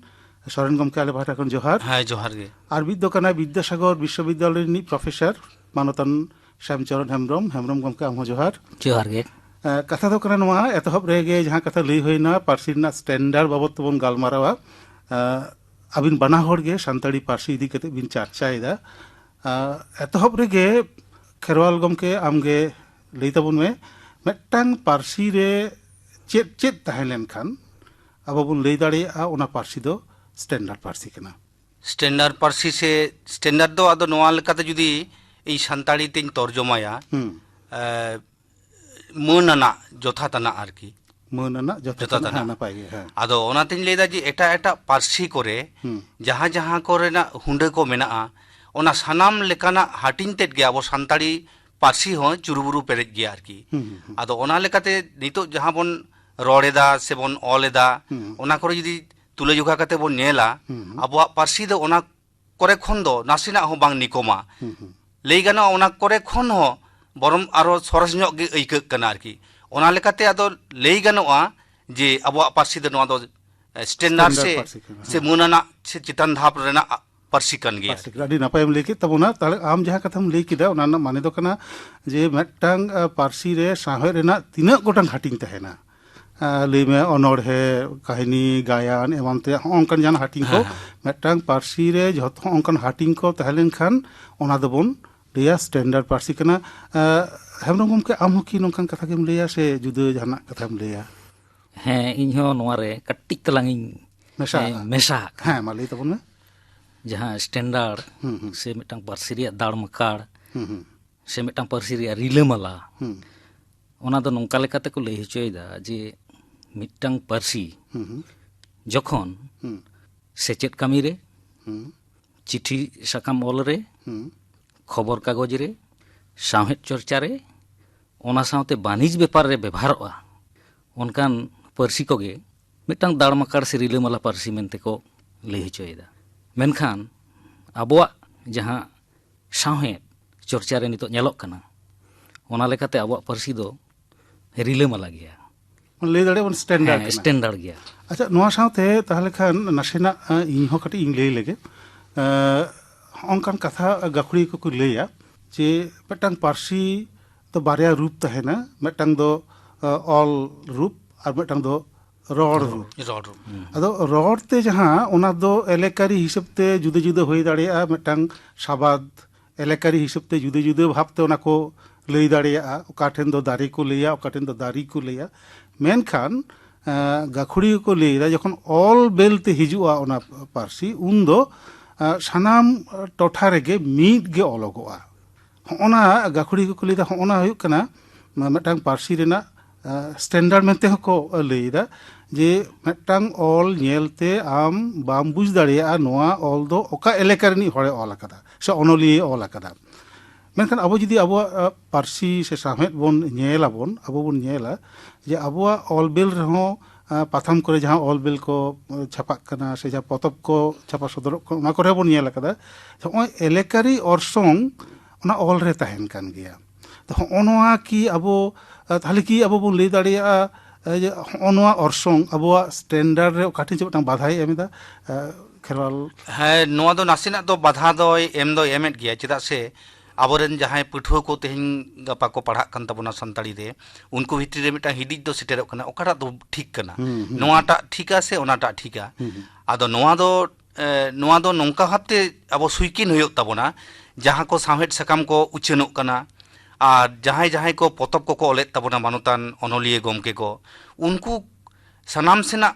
ᱥᱚᱨᱮᱱ ᱜᱚᱢᱠᱮ, ᱟᱞᱮ ᱯᱟᱦᱴᱟ ᱠᱷᱚᱱ ᱡᱚᱦᱟᱨ᱾ ᱦᱮᱸ, ᱡᱚᱦᱟᱨ ᱜᱮ᱾ ᱟᱨ ᱢᱤᱫ ᱫᱚ ᱠᱟᱱᱟᱭ ᱵᱤᱫᱽᱫᱟᱥᱟᱜᱚᱨ ᱵᱤᱥᱥᱚᱵᱤᱫᱽᱫᱟᱞᱚᱭ ᱨᱤᱱᱤᱡ ᱯᱨᱚᱯᱷᱮᱥᱚᱨ ᱢᱟᱱᱚᱛᱟᱱ ᱥᱭᱟᱢᱪᱚᱨᱚᱱ ᱦᱮᱢᱵᱨᱚᱢ᱾ ᱦᱮᱢᱵᱨᱚᱢ ᱜᱚᱢᱠᱮ, ᱟᱢ ᱦᱚᱸ ᱡᱚᱦᱟᱨ᱾ ᱡᱚᱦᱟᱨ ᱜᱮ᱾ ᱮ, ᱠᱟᱛᱷᱟ ᱫᱚ ᱠᱟᱱᱟ ᱱᱚᱣᱟ, ᱮᱛᱚᱦᱚᱵ ᱨᱮᱜᱮ ᱡᱟᱦᱟᱸ ᱠᱟᱛᱷᱟ ᱞᱟᱹᱭ ᱦᱩᱭᱱᱟ, ᱯᱟᱹᱨᱥᱤ ᱨᱮᱱᱟᱜ ᱥᱴᱮᱱᱰᱟᱨᱰ ᱵᱟᱵᱚᱫ ᱛᱮᱵᱚᱱ ᱜᱟᱞᱢᱟᱨᱟᱣᱟ᱾ ᱮ, ᱟᱹᱵᱤᱱ ᱵᱟᱱᱟ ᱦᱚᱲ ᱜᱮ ᱥᱟᱱᱛᱟᱲᱤ ᱯᱟᱹᱨᱥᱤ ᱤᱫᱤ ᱠᱟᱛᱮ ᱵᱤᱱ ᱪᱟᱨᱪᱟᱭᱮᱫᱟ᱾ ᱮ, ᱮᱛᱚᱦᱚᱵ ᱨᱮᱜᱮ ᱠᱷᱮᱨᱣᱟᱞ ᱜᱚᱢᱠᱮ, ᱟᱢᱜᱮ ᱞᱟᱹᱭ ᱛᱟᱵᱚᱱ ᱢᱮ, ᱢᱤᱫᱴᱟᱝ ᱯᱟᱹᱨᱥᱤ ᱨᱮ ᱪᱮᱫ ᱪᱮᱫ ᱛᱟᱦᱮᱸ ᱞᱮᱱᱠᱷᱟᱱ ᱟᱵᱚ ᱵᱚᱱ ᱞᱟᱹᱭ ᱫᱟᱲᱮᱭᱟᱜᱼᱟ ᱚᱱᱟ ᱯᱟᱹᱨᱥᱤ ᱫᱚ ᱥᱴᱮᱱᱰᱟᱨᱰ ᱯᱟᱹᱨᱥᱤ ᱠᱟᱱᱟ? ᱥᱴᱮᱱᱰᱟᱨᱰ ᱯᱟᱹᱨᱥᱤ ᱥᱮ ᱥᱴᱮᱱᱰᱟᱨᱰ ᱫᱚ ᱟᱫᱚ ᱱᱚᱣᱟ ᱞᱮᱠᱟᱛᱮ ᱡᱩᱫᱤ ᱤᱧ ᱥᱟᱱᱛᱟᱲᱤ ᱛᱤᱧ ᱛᱚᱨᱡᱚᱢᱟᱭᱟ, ᱦᱩᱸ᱾ ᱮ, ᱢᱟᱹᱱ ᱟᱱᱟᱜ, ᱡᱚᱛᱷᱟᱛ ᱟᱱᱟᱜ ᱟᱨᱠᱤ᱾ ᱢᱟᱹᱱ ᱟᱱᱟᱜ, ᱡᱚᱛᱷᱟᱛ ᱡᱚᱛᱷᱟᱛ ᱟᱱᱟᱜ, ᱟᱱᱟᱜ᱾ ᱱᱟᱯᱟᱭ ᱜᱮ, ᱦᱮᱸ᱾ ᱟᱫᱚ ᱚᱱᱟᱛᱤᱧ ᱞᱟᱹᱭᱫᱟ ᱡᱮ ᱮᱴᱟᱜ ᱮᱴᱟᱜ ᱯᱟᱹᱨᱥᱤ ᱠᱚᱨᱮ ᱦᱩᱸ᱾ ᱡᱟᱦᱟᱸ ᱡᱟᱦᱟᱸ ᱠᱚᱨᱮᱱᱟᱜ ᱦᱩᱸᱰᱟᱹ ᱠᱚ ᱢᱮᱱᱟᱜᱼᱟ, ᱚᱱᱟ ᱥᱟᱱᱟᱢ ᱞᱮᱠᱟᱱᱟᱜ ᱦᱟᱹᱴᱤᱧ ᱛᱮᱫ ᱜᱮ ᱟᱵᱚ ᱥᱟᱱᱛᱟᱲᱤ ᱯᱟᱹᱨᱥᱤ ᱦᱚᱸ ᱪᱩᱨᱩᱵᱩᱨᱩ ᱯᱮᱨᱮᱡ ᱜᱮᱭᱟ ᱟᱨᱠᱤ᱾ ᱦᱩᱸ, ᱦᱩᱸ, ᱦᱩᱸ᱾ ᱟᱫᱚ ᱚᱱᱟ ᱞᱮᱠᱟᱛᱮ ᱱᱤᱛᱚᱜ ᱡᱟᱦᱟᱸ ᱵᱚᱱ ᱨᱚᱲ ᱮᱫᱟ ᱥᱮᱵᱚᱱ ᱚᱞ ᱮᱫᱟ, ᱦᱩᱸ᱾ ᱚᱱᱟ ᱠᱚᱨᱮ ᱡᱩᱫᱤ ᱛᱩᱞᱟᱹᱡᱚᱠᱷᱟ ᱠᱟᱛᱮ ᱵᱚᱱ ᱧᱮᱞᱟ, ᱦᱩᱸ, ᱦᱩᱸ᱾ ᱟᱵᱚᱣᱟᱜ ᱯᱟᱹᱨᱥᱤ ᱫᱚ ᱚᱱᱟ ᱠᱚᱨᱮ ᱠᱷᱚᱱ ᱫᱚ ᱱᱟᱥᱮᱱᱟᱜ ᱦᱚᱸ ᱵᱟᱝ ᱱᱤᱠᱚᱢᱟ᱾ ᱦᱩᱸ, ᱦᱩᱸ᱾ ᱞᱟᱹᱭ ᱜᱟᱱᱚᱜᱼᱟ, ᱚᱱᱟ ᱠᱚᱨᱮ ᱠᱷᱚᱱ ᱦᱚᱸ ᱵᱚᱨᱚᱝ ᱟᱨᱚ ᱥᱚᱨᱮᱥ ᱧᱚᱜ ᱜᱮ ᱟᱹᱭᱠᱟᱹᱜ ᱠᱟᱱᱟ ᱟᱨᱠᱤ᱾ ᱚᱱᱟ ᱞᱮᱠᱟᱛᱮ ᱟᱫᱚ ᱞᱟᱹᱭ ᱜᱟᱱᱚᱜᱼᱟ ᱡᱮ ᱟᱵᱚᱣᱟᱜ ᱯᱟᱹᱨᱥᱤ ᱫᱚ ᱱᱚᱣᱟ ᱫᱚ ᱥᱴᱮᱱᱰᱟᱨᱰ ᱥᱴᱮᱱᱰᱟᱨᱰ ᱥᱮ, ᱯᱟᱹᱨᱥᱤ ᱠᱟᱱᱟ, ᱥᱮ ᱦᱮᱸ᱾ ᱢᱟᱹᱱ ᱟᱱᱟᱜ ᱥᱮ ᱪᱮᱛᱟᱱ ᱫᱷᱟᱯ ᱨᱮᱱᱟᱜ ᱯᱟᱹᱨᱥᱤ ᱠᱟᱱ ᱜᱮᱭᱟ᱾ ᱯᱟᱹᱨᱥᱤ ᱠᱟᱱᱟ᱾ ᱟᱹᱰᱤ ᱱᱟᱯᱟᱭᱮᱢ ᱞᱟᱹᱭ ᱠᱮᱫ ᱛᱟᱵᱚᱱᱟ᱾ ᱛᱟᱦᱞᱮ ᱟᱢ ᱡᱟᱦᱟᱸ ᱠᱟᱛᱷᱟᱢ ᱞᱟᱹᱭ ᱠᱮᱫᱟ, ᱚᱱᱟ ᱨᱮᱱᱟᱜ ᱢᱟᱱᱮ ᱫᱚ ᱠᱟᱱᱟ ᱡᱮ ᱢᱤᱫᱴᱟᱝ, ᱟ, ᱯᱟᱹᱨᱥᱤ ᱨᱮ ᱥᱟᱶᱦᱮᱫ ᱨᱮᱱᱟᱜ ᱛᱤᱱᱟᱹᱜ ᱜᱚᱴᱟᱝ ᱦᱟᱹᱴᱤᱧ ᱛᱟᱦᱮᱱᱟ, ᱟ, ᱞᱟᱹᱭ ᱢᱮ, ᱚᱱᱚᱬᱦᱮ, ᱠᱟᱹᱦᱱᱤ, ᱜᱟᱭᱟᱱ, ᱮᱢᱟᱱ ᱛᱮᱭᱟᱜ, ᱦᱚᱸᱜᱼᱚ ᱱᱚᱝᱠᱟᱱ ᱡᱟᱦᱟᱸ ᱦᱟᱹᱴᱤᱧ ᱠᱚ, ᱦᱮᱸ, ᱦᱮᱸ᱾ ᱢᱤᱫᱴᱟᱝ ᱯᱟᱹᱨᱥᱤ ᱨᱮ ᱡᱷᱚᱛᱚ ᱦᱚᱸᱜᱼᱚ ᱱᱚᱝᱠᱟᱱ ᱦᱟᱹᱴᱤᱧ ᱠᱚ ᱛᱟᱦᱮᱸ ᱞᱮᱱᱠᱷᱟᱱ ᱚᱱᱟ ᱫᱚᱵᱚᱱ ᱞᱟᱹᱭᱟ ᱥᱴᱮᱱᱰᱟᱨᱰ ᱯᱟᱹᱨᱥᱤ ᱠᱟᱱᱟ᱾ ᱟ, ᱦᱮᱢᱵᱨᱚᱢ ᱜᱚᱢᱠᱮ, ᱟᱢ ᱦᱚᱸ ᱠᱤ ᱱᱚᱝᱠᱟᱱ ᱠᱟᱛᱷᱟ ᱜᱮᱢ ᱞᱟᱹᱭᱟ ᱥᱮ ᱡᱩᱫᱟᱹ ᱡᱟᱦᱟᱱᱟᱜ ᱠᱟᱛᱷᱟᱢ ᱞᱟᱹᱭᱟ? ᱦᱮᱸ, ᱤᱧ ᱦᱚᱸ ᱱᱚᱣᱟ ᱨᱮ ᱠᱟᱹᱴᱤᱡ ᱛᱟᱞᱟᱝ ᱤᱧ ᱢᱮᱥᱟᱜᱼᱟ᱾ ᱦᱮᱸ, ᱢᱮᱥᱟ ᱟᱜ ᱠᱟᱱᱟ᱾ ᱦᱮᱸ, ᱢᱟ ᱞᱟᱹᱭ ᱛᱟᱵᱚᱱ ᱢᱮ᱾ ᱡᱟᱦᱟᱸ ᱥᱴᱮᱱᱰᱟᱨᱰ ᱦᱩᱸ, ᱦᱩᱸ᱾ ᱥᱮ ᱢᱤᱫᱴᱟᱝ ᱯᱟᱹᱨᱥᱤ ᱨᱮᱭᱟᱜ ᱫᱟᱲᱢᱟᱠᱟᱲ ᱦᱩᱸ, ᱦᱩᱸ᱾ ᱥᱮ ᱢᱤᱫᱴᱟᱝ ᱯᱟᱹᱨᱥᱤ ᱨᱮᱭᱟᱜ ᱨᱤᱞᱟᱹᱢᱟᱞᱟ, ᱦᱩᱸ᱾ ᱚᱱᱟ ᱫᱚ ᱱᱚᱝᱠᱟ ᱞᱮᱠᱟᱛᱮ ᱠᱚ ᱞᱟᱹᱭ ᱦᱚᱪᱚᱭᱮᱫᱟ ᱡᱮ ᱢᱤᱫᱴᱟᱝ ᱯᱟᱹᱨᱥᱤ ᱦᱩᱸ, ᱦᱩᱸ᱾ ᱡᱚᱠᱷᱚᱱ ᱦᱩᱸ᱾ ᱥᱮᱪᱮᱫ ᱠᱟᱹᱢᱤ ᱨᱮ, ᱦᱩᱸ᱾ ᱪᱤᱴᱷᱤ ᱥᱟᱠᱟᱢ ᱚᱞ ᱨᱮ, ᱦᱩᱸ᱾ ᱠᱷᱚᱵᱚᱨ ᱠᱟᱜᱚᱡᱽ ᱨᱮ, ᱥᱟᱶᱦᱮᱫ ᱪᱚᱨᱪᱟ ᱨᱮ, ᱚᱱᱟ ᱥᱟᱶᱛᱮ ᱵᱟᱹᱱᱤᱡᱽ ᱵᱮᱯᱟᱨ ᱨᱮ ᱵᱮᱵᱷᱟᱨᱚᱜᱼᱟ, ᱚᱱᱠᱟᱱ ᱯᱟᱹᱨᱥᱤ ᱠᱚᱜᱮ ᱢᱤᱫᱴᱟᱝ ᱫᱟᱲᱢᱟᱠᱟᱲ ᱥᱮ ᱨᱤᱞᱟᱹᱢᱟᱞᱟ ᱯᱟᱹᱨᱥᱤ ᱢᱮᱱᱛᱮ ᱠᱚ ᱞᱟᱹᱭ ᱦᱚᱪᱚᱭᱮᱫᱟ᱾ ᱢᱮᱱᱠᱷᱟᱱ ᱟᱵᱚᱣᱟᱜ ᱡᱟᱦᱟᱸ ᱥᱟᱶᱦᱮᱫ ᱪᱚᱨᱪᱟ ᱨᱮ ᱱᱤᱛᱚᱜ ᱧᱮᱞᱚᱜ ᱠᱟᱱᱟ, ᱚᱱᱟ ᱞᱮᱠᱟᱛᱮ ᱟᱵᱚᱣᱟᱜ ᱯᱟᱹᱨᱥᱤ ᱫᱚ ᱨᱤᱞᱟᱹᱢᱟᱞᱟ ᱜᱮᱭᱟ᱾ ᱞᱟᱹᱭ ᱫᱟᱲᱮᱭᱟᱜ ᱵᱚᱱ standard ᱦᱮᱸ, ᱠᱟᱱᱟ᱾ Standard ᱜᱮᱭᱟ᱾ ᱟᱪᱪᱷᱟ, ᱱᱚᱣᱟ ᱥᱟᱶᱛᱮ ᱛᱟᱦᱚᱞᱮ ᱠᱷᱟᱱ ᱱᱟᱥᱮᱱᱟᱜ, ᱮ, ᱤᱧ ᱦᱚᱸ ᱠᱟᱹᱴᱤᱡ ᱤᱧ ᱞᱟᱹᱭ ᱞᱮᱜᱮ᱾ ᱮ, ᱦᱚᱸᱜᱼᱚ ᱱᱚᱝᱠᱟᱱ ᱠᱟᱛᱷᱟ ᱜᱟᱹᱠᱷᱩᱲᱤᱭᱟᱹ ᱠᱚᱠᱚ ᱞᱟᱹᱭᱟ ᱡᱮ ᱢᱤᱫᱴᱟᱝ ᱯᱟᱹᱨᱥᱤ ᱫᱚ ᱵᱟᱨᱭᱟ ᱨᱩᱯ ᱛᱟᱦᱮᱱᱟ, ᱢᱤᱫᱴᱟᱝ ᱫᱚ, ᱮ, ᱚᱞ ᱨᱩᱯ ᱟᱨ ᱢᱤᱫᱴᱟᱝ ᱫᱚ ᱨᱚᱲ ᱨᱩᱯ᱾ ᱨᱚᱲ ᱨᱩᱯ᱾ ᱟᱫᱚ ᱨᱚᱲ ᱛᱮ ᱡᱟᱦᱟᱸ, ᱚᱱᱟ ᱫᱚ ᱮᱞᱮᱠᱟᱨᱤ ᱦᱤᱥᱟᱹᱵ ᱛᱮ ᱡᱩᱫᱟᱹ ᱡᱩᱫᱟᱹ ᱦᱩᱭ ᱫᱟᱲᱮᱭᱟᱜᱼᱟ, ᱢᱤᱫᱴᱟᱝ ᱥᱟᱵᱟᱫ ᱮᱞᱮᱠᱟᱨᱤ ᱦᱤᱥᱟᱹᱵ ᱛᱮ ᱡᱩᱫᱟᱹ ᱡᱩᱫᱟᱹ ᱵᱷᱟᱵᱽ ᱛᱮ ᱚᱱᱟ ᱠᱚ ᱞᱟᱹᱭ ᱫᱟᱲᱮᱭᱟᱜᱼᱟ, ᱚᱠᱟ ᱴᱷᱮᱱ ᱫᱚ ᱫᱟᱨᱮ ᱠᱚ ᱞᱟᱹᱭᱟ, ᱚᱠᱟ ᱴᱷᱮᱱ ᱫᱚ ᱫᱟᱨᱤ ᱠᱚ ᱞᱟᱹᱭᱟ᱾ ᱢᱮᱱᱠᱷᱟᱱ, ᱮ, ᱜᱟᱹᱠᱷᱩᱲᱤᱭᱟᱹ ᱠᱚ ᱞᱟᱹᱭᱫᱟ, ᱡᱚᱠᱷᱚᱱ ᱚᱞ ᱵᱮᱞ ᱛᱮ ᱦᱤᱡᱩᱜᱼᱟ ᱚᱱᱟ ᱯᱟᱹᱨᱥᱤ, ᱩᱱᱫᱚ, ᱮ, ᱥᱟᱱᱟᱢ ᱴᱚᱴᱷᱟ ᱨᱮᱜᱮ ᱢᱤᱫ ᱜᱮ ᱚᱞᱚᱜᱚᱜᱼᱟ᱾ ᱦᱚᱸᱜᱼᱚᱱᱟ ᱜᱟᱹᱠᱷᱩᱲᱤᱭᱟᱹ ᱠᱚᱠᱚ ᱞᱟᱹᱭᱫᱟ, ᱦᱚᱸᱜᱼᱚᱱᱟ ᱦᱩᱭᱩᱜ ᱠᱟᱱᱟ ᱢᱤᱫᱴᱟᱝ ᱯᱟᱹᱨᱥᱤ ᱨᱮᱱᱟᱜ, ᱮ, standard ᱢᱮᱱᱛᱮ ᱦᱚᱸᱠᱚ ᱞᱟᱹᱭᱫᱟ, ᱡᱮ ᱢᱤᱫᱴᱟᱝ ᱚᱞ ᱧᱮᱞᱛᱮ ᱟᱢ ᱵᱟᱢ ᱵᱩᱡᱽ ᱫᱟᱲᱮᱭᱟᱜᱼᱟ ᱱᱚᱣᱟ ᱚᱞ ᱫᱚ ᱚᱠᱟ ᱮᱞᱟᱠᱟ ᱨᱤᱱᱤᱡ ᱦᱚᱲᱮ ᱚᱞ ᱟᱠᱟᱫᱟ ᱥᱮ ᱚᱱᱚᱞᱤᱭᱟᱹᱭ ᱚᱞ ᱟᱠᱟᱫᱟ᱾ ᱢᱮᱱᱠᱷᱟᱱ ᱟᱵᱚ ᱡᱩᱫᱤ ᱟᱵᱚᱣᱟᱜ, ᱟ, ᱯᱟᱹᱨᱥᱤ ᱥᱮ ᱥᱟᱶᱦᱮᱫ ᱵᱚᱱ ᱧᱮᱞ ᱟᱵᱚᱱ, ᱟᱵᱚ ᱵᱚᱱ ᱧᱮᱞᱟ ᱡᱮ ᱟᱵᱚᱣᱟᱜ ᱚᱞ ᱵᱮᱞ ᱨᱮᱦᱚᱸ, ᱟ, ᱯᱟᱛᱷᱟᱢ ᱠᱚᱨᱮ ᱡᱟᱦᱟᱸ ᱚᱞ ᱵᱮᱞ ᱠᱚ, ᱟ, ᱪᱷᱟᱯᱟᱜ ᱠᱟᱱᱟ ᱥᱮ ᱡᱟᱦᱟᱸ ᱯᱚᱛᱚᱵ ᱠᱚ ᱪᱷᱟᱯᱟ ᱥᱚᱫᱚᱨᱚᱜ ᱠᱟᱱᱟ, ᱚᱱᱟ ᱠᱚᱨᱮ ᱵᱚᱱ ᱧᱮᱞ ᱟᱠᱟᱫᱟ, ᱱᱚᱜᱼᱚᱭ ᱮᱞᱮᱠᱟᱨᱤ ᱚᱨᱥᱚᱝ ᱚᱱᱟ ᱚᱞ ᱨᱮ ᱛᱟᱦᱮᱱ ᱠᱟᱱ ᱜᱮᱭᱟ᱾ ᱛᱚ, ᱦᱚᱸᱜᱼᱚ ᱱᱚᱣᱟ ᱠᱤ ᱟᱵᱚ, ᱟ, ᱛᱟᱦᱞᱮ ᱠᱤ ᱟᱵᱚ ᱵᱚᱱ ᱞᱟᱹᱭ ᱫᱟᱲᱮᱭᱟᱜᱼᱟ, ᱟ, ᱡᱮ ᱦᱚᱸᱜᱼᱚ ᱱᱚᱣᱟ ᱚᱨᱥᱚᱝ ᱟᱵᱚᱣᱟᱜ standard ᱨᱮ ᱚᱠᱟ ᱴᱷᱮᱱ ᱪᱚ ᱢᱤᱫᱴᱟᱝ ᱵᱟᱫᱷᱟᱭ ᱮᱢ ᱮᱫᱟ, ᱟ, ᱠᱷᱮᱨᱣᱟᱞ? ᱦᱮᱸ, ᱱᱚᱣᱟ ᱫᱚ ᱱᱟᱥᱮᱱᱟᱜ ᱫᱚ ᱵᱟᱫᱷᱟ ᱫᱚᱭ ᱮᱢ ᱫᱚᱭ ᱮᱢᱮᱫ ᱜᱮᱭᱟ, ᱪᱮᱫᱟᱜ ᱥᱮ ᱟᱵᱚᱨᱮᱱ ᱡᱟᱦᱟᱸᱭ ᱯᱟᱹᱴᱷᱩᱣᱟᱹ ᱠᱚ ᱛᱮᱦᱮᱧ ᱜᱟᱯᱟ ᱠᱚ ᱯᱟᱲᱦᱟᱜ ᱠᱟᱱ ᱛᱟᱵᱚᱱᱟ ᱥᱟᱱᱛᱟᱲᱤ ᱨᱮ, ᱩᱱᱠᱩ ᱵᱷᱤᱛᱨᱤ ᱨᱮ ᱢᱤᱫᱴᱟᱝ ᱦᱤᱫᱤᱡ ᱫᱚ ᱥᱮᱴᱮᱨᱚᱜ ᱠᱟᱱᱟ, ᱚᱠᱟᱴᱟᱜ ᱫᱚ ᱴᱷᱤᱠ ᱠᱟᱱᱟ, ᱦᱩᱸ, ᱦᱩᱸ᱾ ᱱᱚᱣᱟᱴᱟᱜ ᱴᱷᱤᱠᱟ ᱥᱮ ᱚᱱᱟᱴᱟᱜ ᱴᱷᱤᱠᱟ? ᱦᱩᱸ, ᱦᱩᱸ᱾ ᱟᱫᱚ ᱱᱚᱣᱟ ᱫᱚ, ᱮ, ᱱᱚᱣᱟ ᱫᱚ ᱱᱚᱝᱠᱟ ᱵᱷᱟᱵᱛᱮ ᱟᱵᱚ ᱥᱩᱭᱠᱤᱱ ᱦᱩᱭᱩᱜ ᱛᱟᱵᱚᱱᱟ, ᱡᱟᱦᱟᱸ ᱠᱚ ᱥᱟᱶᱦᱮᱫ ᱥᱟᱠᱟᱢ ᱠᱚ ᱩᱪᱷᱟᱹᱱᱚᱜ ᱠᱟᱱᱟ ᱟᱨ ᱡᱟᱦᱟᱸᱭ ᱡᱟᱦᱟᱸᱭ ᱠᱚ ᱯᱚᱛᱚᱵ ᱠᱚᱠᱚ ᱚᱞᱮᱫ ᱛᱟᱵᱚᱱᱟ, ᱢᱟᱱᱚᱛᱟᱱ ᱚᱱᱚᱞᱤᱭᱟᱹ ᱜᱚᱢᱠᱮ ᱠᱚ, ᱩᱱᱠᱩ ᱥᱟᱱᱟᱢ ᱥᱮᱱᱟᱜ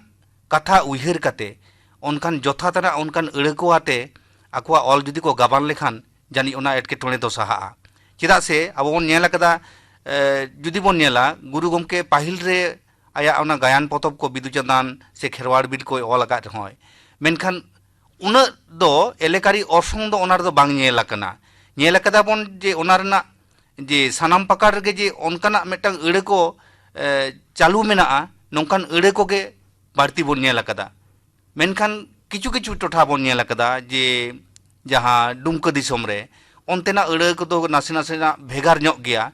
ᱠᱟᱛᱷᱟ ᱩᱭᱦᱟᱹᱨ ᱠᱟᱛᱮ ᱚᱱᱠᱟᱱ ᱡᱚᱛᱷᱟᱛ ᱟᱱᱟᱜ ᱚᱱᱠᱟᱱ ᱟᱹᱲᱟᱹ ᱠᱚ ᱟᱛᱮ ᱟᱠᱚᱣᱟᱜ ᱚᱞ ᱡᱩᱫᱤ ᱠᱚ ᱜᱟᱵᱟᱱ ᱞᱮᱠᱷᱟᱱ, ᱡᱟᱹᱱᱤᱡ ᱚᱱᱟ ᱮᱴᱠᱮᱴᱚᱬᱮ ᱫᱚ ᱥᱟᱦᱟᱜᱼᱟ᱾ ᱪᱮᱫᱟᱜ ᱥᱮ ᱟᱵᱚ ᱵᱚᱱ ᱧᱮᱞ ᱟᱠᱟᱫᱟ, ᱮ, ᱡᱩᱫᱤ ᱵᱚᱱ ᱧᱮᱞᱟ, ᱜᱩᱨᱩ ᱜᱚᱢᱠᱮ ᱯᱟᱹᱦᱤᱞ ᱨᱮ ᱟᱭᱟᱜ ᱚᱱᱟ ᱜᱟᱭᱟᱱ ᱯᱚᱛᱚᱵ ᱠᱚ ᱵᱤᱫᱩ ᱪᱟᱸᱫᱟᱱ ᱥᱮ ᱠᱷᱮᱨᱣᱟᱲ ᱵᱤᱞ ᱠᱚᱭ ᱚᱞ ᱟᱠᱟᱫ ᱨᱮᱦᱚᱸᱭ, ᱢᱮᱱᱠᱷᱟᱱ ᱩᱱᱟᱹᱜ ᱫᱚ ᱮᱞᱮᱠᱟᱨᱤ ᱚᱨᱥᱚᱝ ᱫᱚ ᱚᱱᱟ ᱨᱮᱫᱚ ᱵᱟᱝ ᱧᱮᱞ ᱟᱠᱟᱱᱟ᱾ ᱧᱮᱞ ᱟᱠᱟᱫᱟ ᱵᱚᱱ ᱡᱮ ᱚᱱᱟ ᱨᱮᱱᱟᱜ ᱡᱮ ᱥᱟᱱᱟᱢ ᱯᱟᱠᱟᱲ ᱨᱮᱜᱮ ᱡᱮ ᱚᱱᱠᱟᱱᱟᱜ ᱢᱤᱫᱴᱟᱝ ᱟᱹᱲᱟᱹ ᱠᱚ, ᱮ, ᱪᱟᱹᱞᱩ ᱢᱮᱱᱟᱜᱼᱟ, ᱱᱚᱝᱠᱟᱱ ᱟᱹᱲᱟᱹ ᱠᱚᱜᱮ ᱵᱟᱹᱲᱛᱤ ᱵᱚᱱ ᱧᱮᱞ ᱟᱠᱟᱫᱟ᱾ ᱢᱮᱱᱠᱷᱟᱱ ᱠᱤᱪᱷᱩ ᱠᱤᱪᱷᱩ ᱴᱚᱴᱷᱟ ᱵᱚᱱ ᱧᱮᱞ ᱟᱠᱟᱫᱟ ᱡᱮ ᱡᱟᱦᱟᱸ ᱰᱩᱢᱠᱟᱹ ᱫᱤᱥᱚᱢ ᱨᱮ, ᱚᱱᱛᱮᱱᱟᱜ ᱟᱹᱲᱟᱹ ᱠᱚᱫᱚ ᱱᱟᱥᱮ ᱱᱟᱥᱮᱱᱟᱜ ᱵᱷᱮᱜᱟᱨ ᱧᱚᱜ ᱜᱮᱭᱟ᱾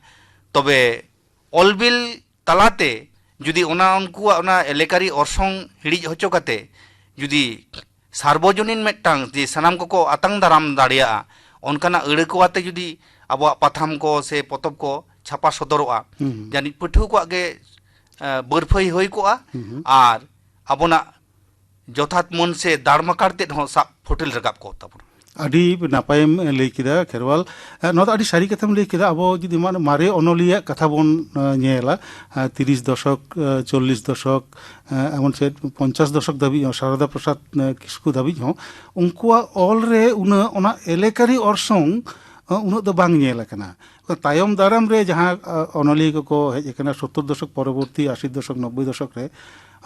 ᱛᱚᱵᱮ ᱚᱞᱵᱤᱞ ᱛᱟᱞᱟᱛᱮ ᱡᱩᱫᱤ ᱚᱱᱟ ᱩᱱᱠᱩᱣᱟᱜ ᱚᱱᱟ ᱮᱞᱮᱠᱟᱨᱤ ᱚᱨᱥᱚᱝ ᱦᱤᱲᱤᱡ ᱦᱚᱪᱚ ᱠᱟᱛᱮ ᱡᱩᱫᱤ ᱥᱟᱨᱵᱚᱡᱚᱱᱤᱱ ᱢᱤᱫᱴᱟᱝ ᱡᱮ ᱥᱟᱱᱟᱢ ᱠᱚᱠᱚ ᱟᱛᱟᱝ ᱫᱟᱨᱟᱢ ᱫᱟᱲᱮᱭᱟᱜᱼᱟ, ᱚᱱᱠᱟᱱᱟᱜ ᱟᱹᱲᱟᱹ ᱠᱚ ᱟᱛᱮ ᱡᱩᱫᱤ ᱟᱵᱚᱣᱟᱜ ᱯᱟᱛᱷᱟᱢ ᱠᱚ ᱥᱮ ᱯᱚᱛᱚᱵ ᱠᱚ ᱪᱷᱟᱯᱟ ᱥᱚᱫᱚᱨᱚᱜᱼᱟ, ᱦᱩᱸ᱾ ᱡᱟᱹᱱᱤᱡ ᱯᱟᱹᱴᱷᱩᱣᱟᱹ ᱠᱚᱣᱟᱜ ᱜᱮ, ᱮ, ᱵᱟᱹᱨᱯᱷᱟᱹᱭ ᱦᱩᱭ ᱠᱚᱜᱼᱟ᱾ ᱦᱩᱸ᱾ ᱟᱨ ᱟᱵᱚᱱᱟᱜ ᱡᱚᱛᱷᱟᱛ ᱢᱚᱱ ᱥᱮ ᱫᱟᱲᱢᱟᱠᱟᱲ ᱛᱮᱫ ᱦᱚᱸ ᱥᱟᱵ ᱯᱷᱩᱴᱮᱞ ᱨᱟᱠᱟᱵ ᱠᱚᱜ ᱛᱟᱵᱚᱱᱟ᱾ ᱟᱹᱰᱤ ᱱᱟᱯᱟᱭᱮᱢ ᱞᱟᱹᱭ ᱠᱮᱫᱟ ᱠᱷᱮᱨᱣᱟᱞ᱾ ᱮ, ᱱᱚᱣᱟ ᱫᱚ ᱟᱹᱰᱤ ᱥᱟᱹᱨᱤ ᱠᱟᱛᱷᱟᱢ ᱞᱟᱹᱭ ᱠᱮᱫᱟ᱾ ᱟᱵᱚ ᱡᱩᱫᱤ ᱢᱟ-, ᱢᱟᱨᱮ ᱚᱱᱚᱞᱤᱭᱟᱹ ᱠᱟᱛᱷᱟ ᱵᱚᱱ, ᱮ, ᱧᱮᱞᱟ, ᱮ, ᱛᱤᱨᱤᱥ ᱫᱚᱥᱚᱠ, ᱮ, ᱪᱚᱞᱞᱤᱥ ᱫᱚᱥᱚᱠ, ᱮ, ᱮᱢᱚᱱ ᱪᱮᱫ ᱯᱚᱧᱪᱟᱥ ᱫᱚᱥᱚᱠ ᱫᱷᱟᱹᱵᱤᱡ ᱦᱚᱸ, ᱥᱟᱨᱚᱫᱟ ᱯᱨᱚᱥᱟᱫᱽ, ᱮ, ᱠᱤᱥᱠᱩ ᱫᱷᱟᱹᱵᱤᱡ ᱦᱚᱸ ᱩᱱᱠᱩᱣᱟᱜ ᱚᱞ ᱨᱮ ᱩᱱᱟᱹᱜ ᱚᱱᱟ ᱮᱞᱮᱠᱟᱨᱤ ᱚᱨᱥᱚᱝ, ᱮ, ᱩᱱᱟᱹᱜ ᱫᱚ ᱵᱟᱝ ᱧᱮᱞ ᱟᱠᱟᱱᱟ᱾ ᱛᱟᱭᱚᱢ ᱫᱟᱨᱟᱢ ᱨᱮ ᱡᱟᱦᱟᱸ, ᱮ, ᱚᱱᱚᱞᱤᱭᱟᱹ ᱠᱚᱠᱚ ᱦᱮᱡ ᱟᱠᱟᱱᱟ, ᱥᱳᱛᱛᱚᱨ ᱫᱚᱥᱚᱠ ᱯᱚᱨᱚᱵᱚᱨᱛᱤ, ᱟᱥᱤ ᱫᱚᱥᱚᱠ, ᱱᱚᱵᱵᱳᱭ ᱫᱚᱥᱚᱠ ᱨᱮ,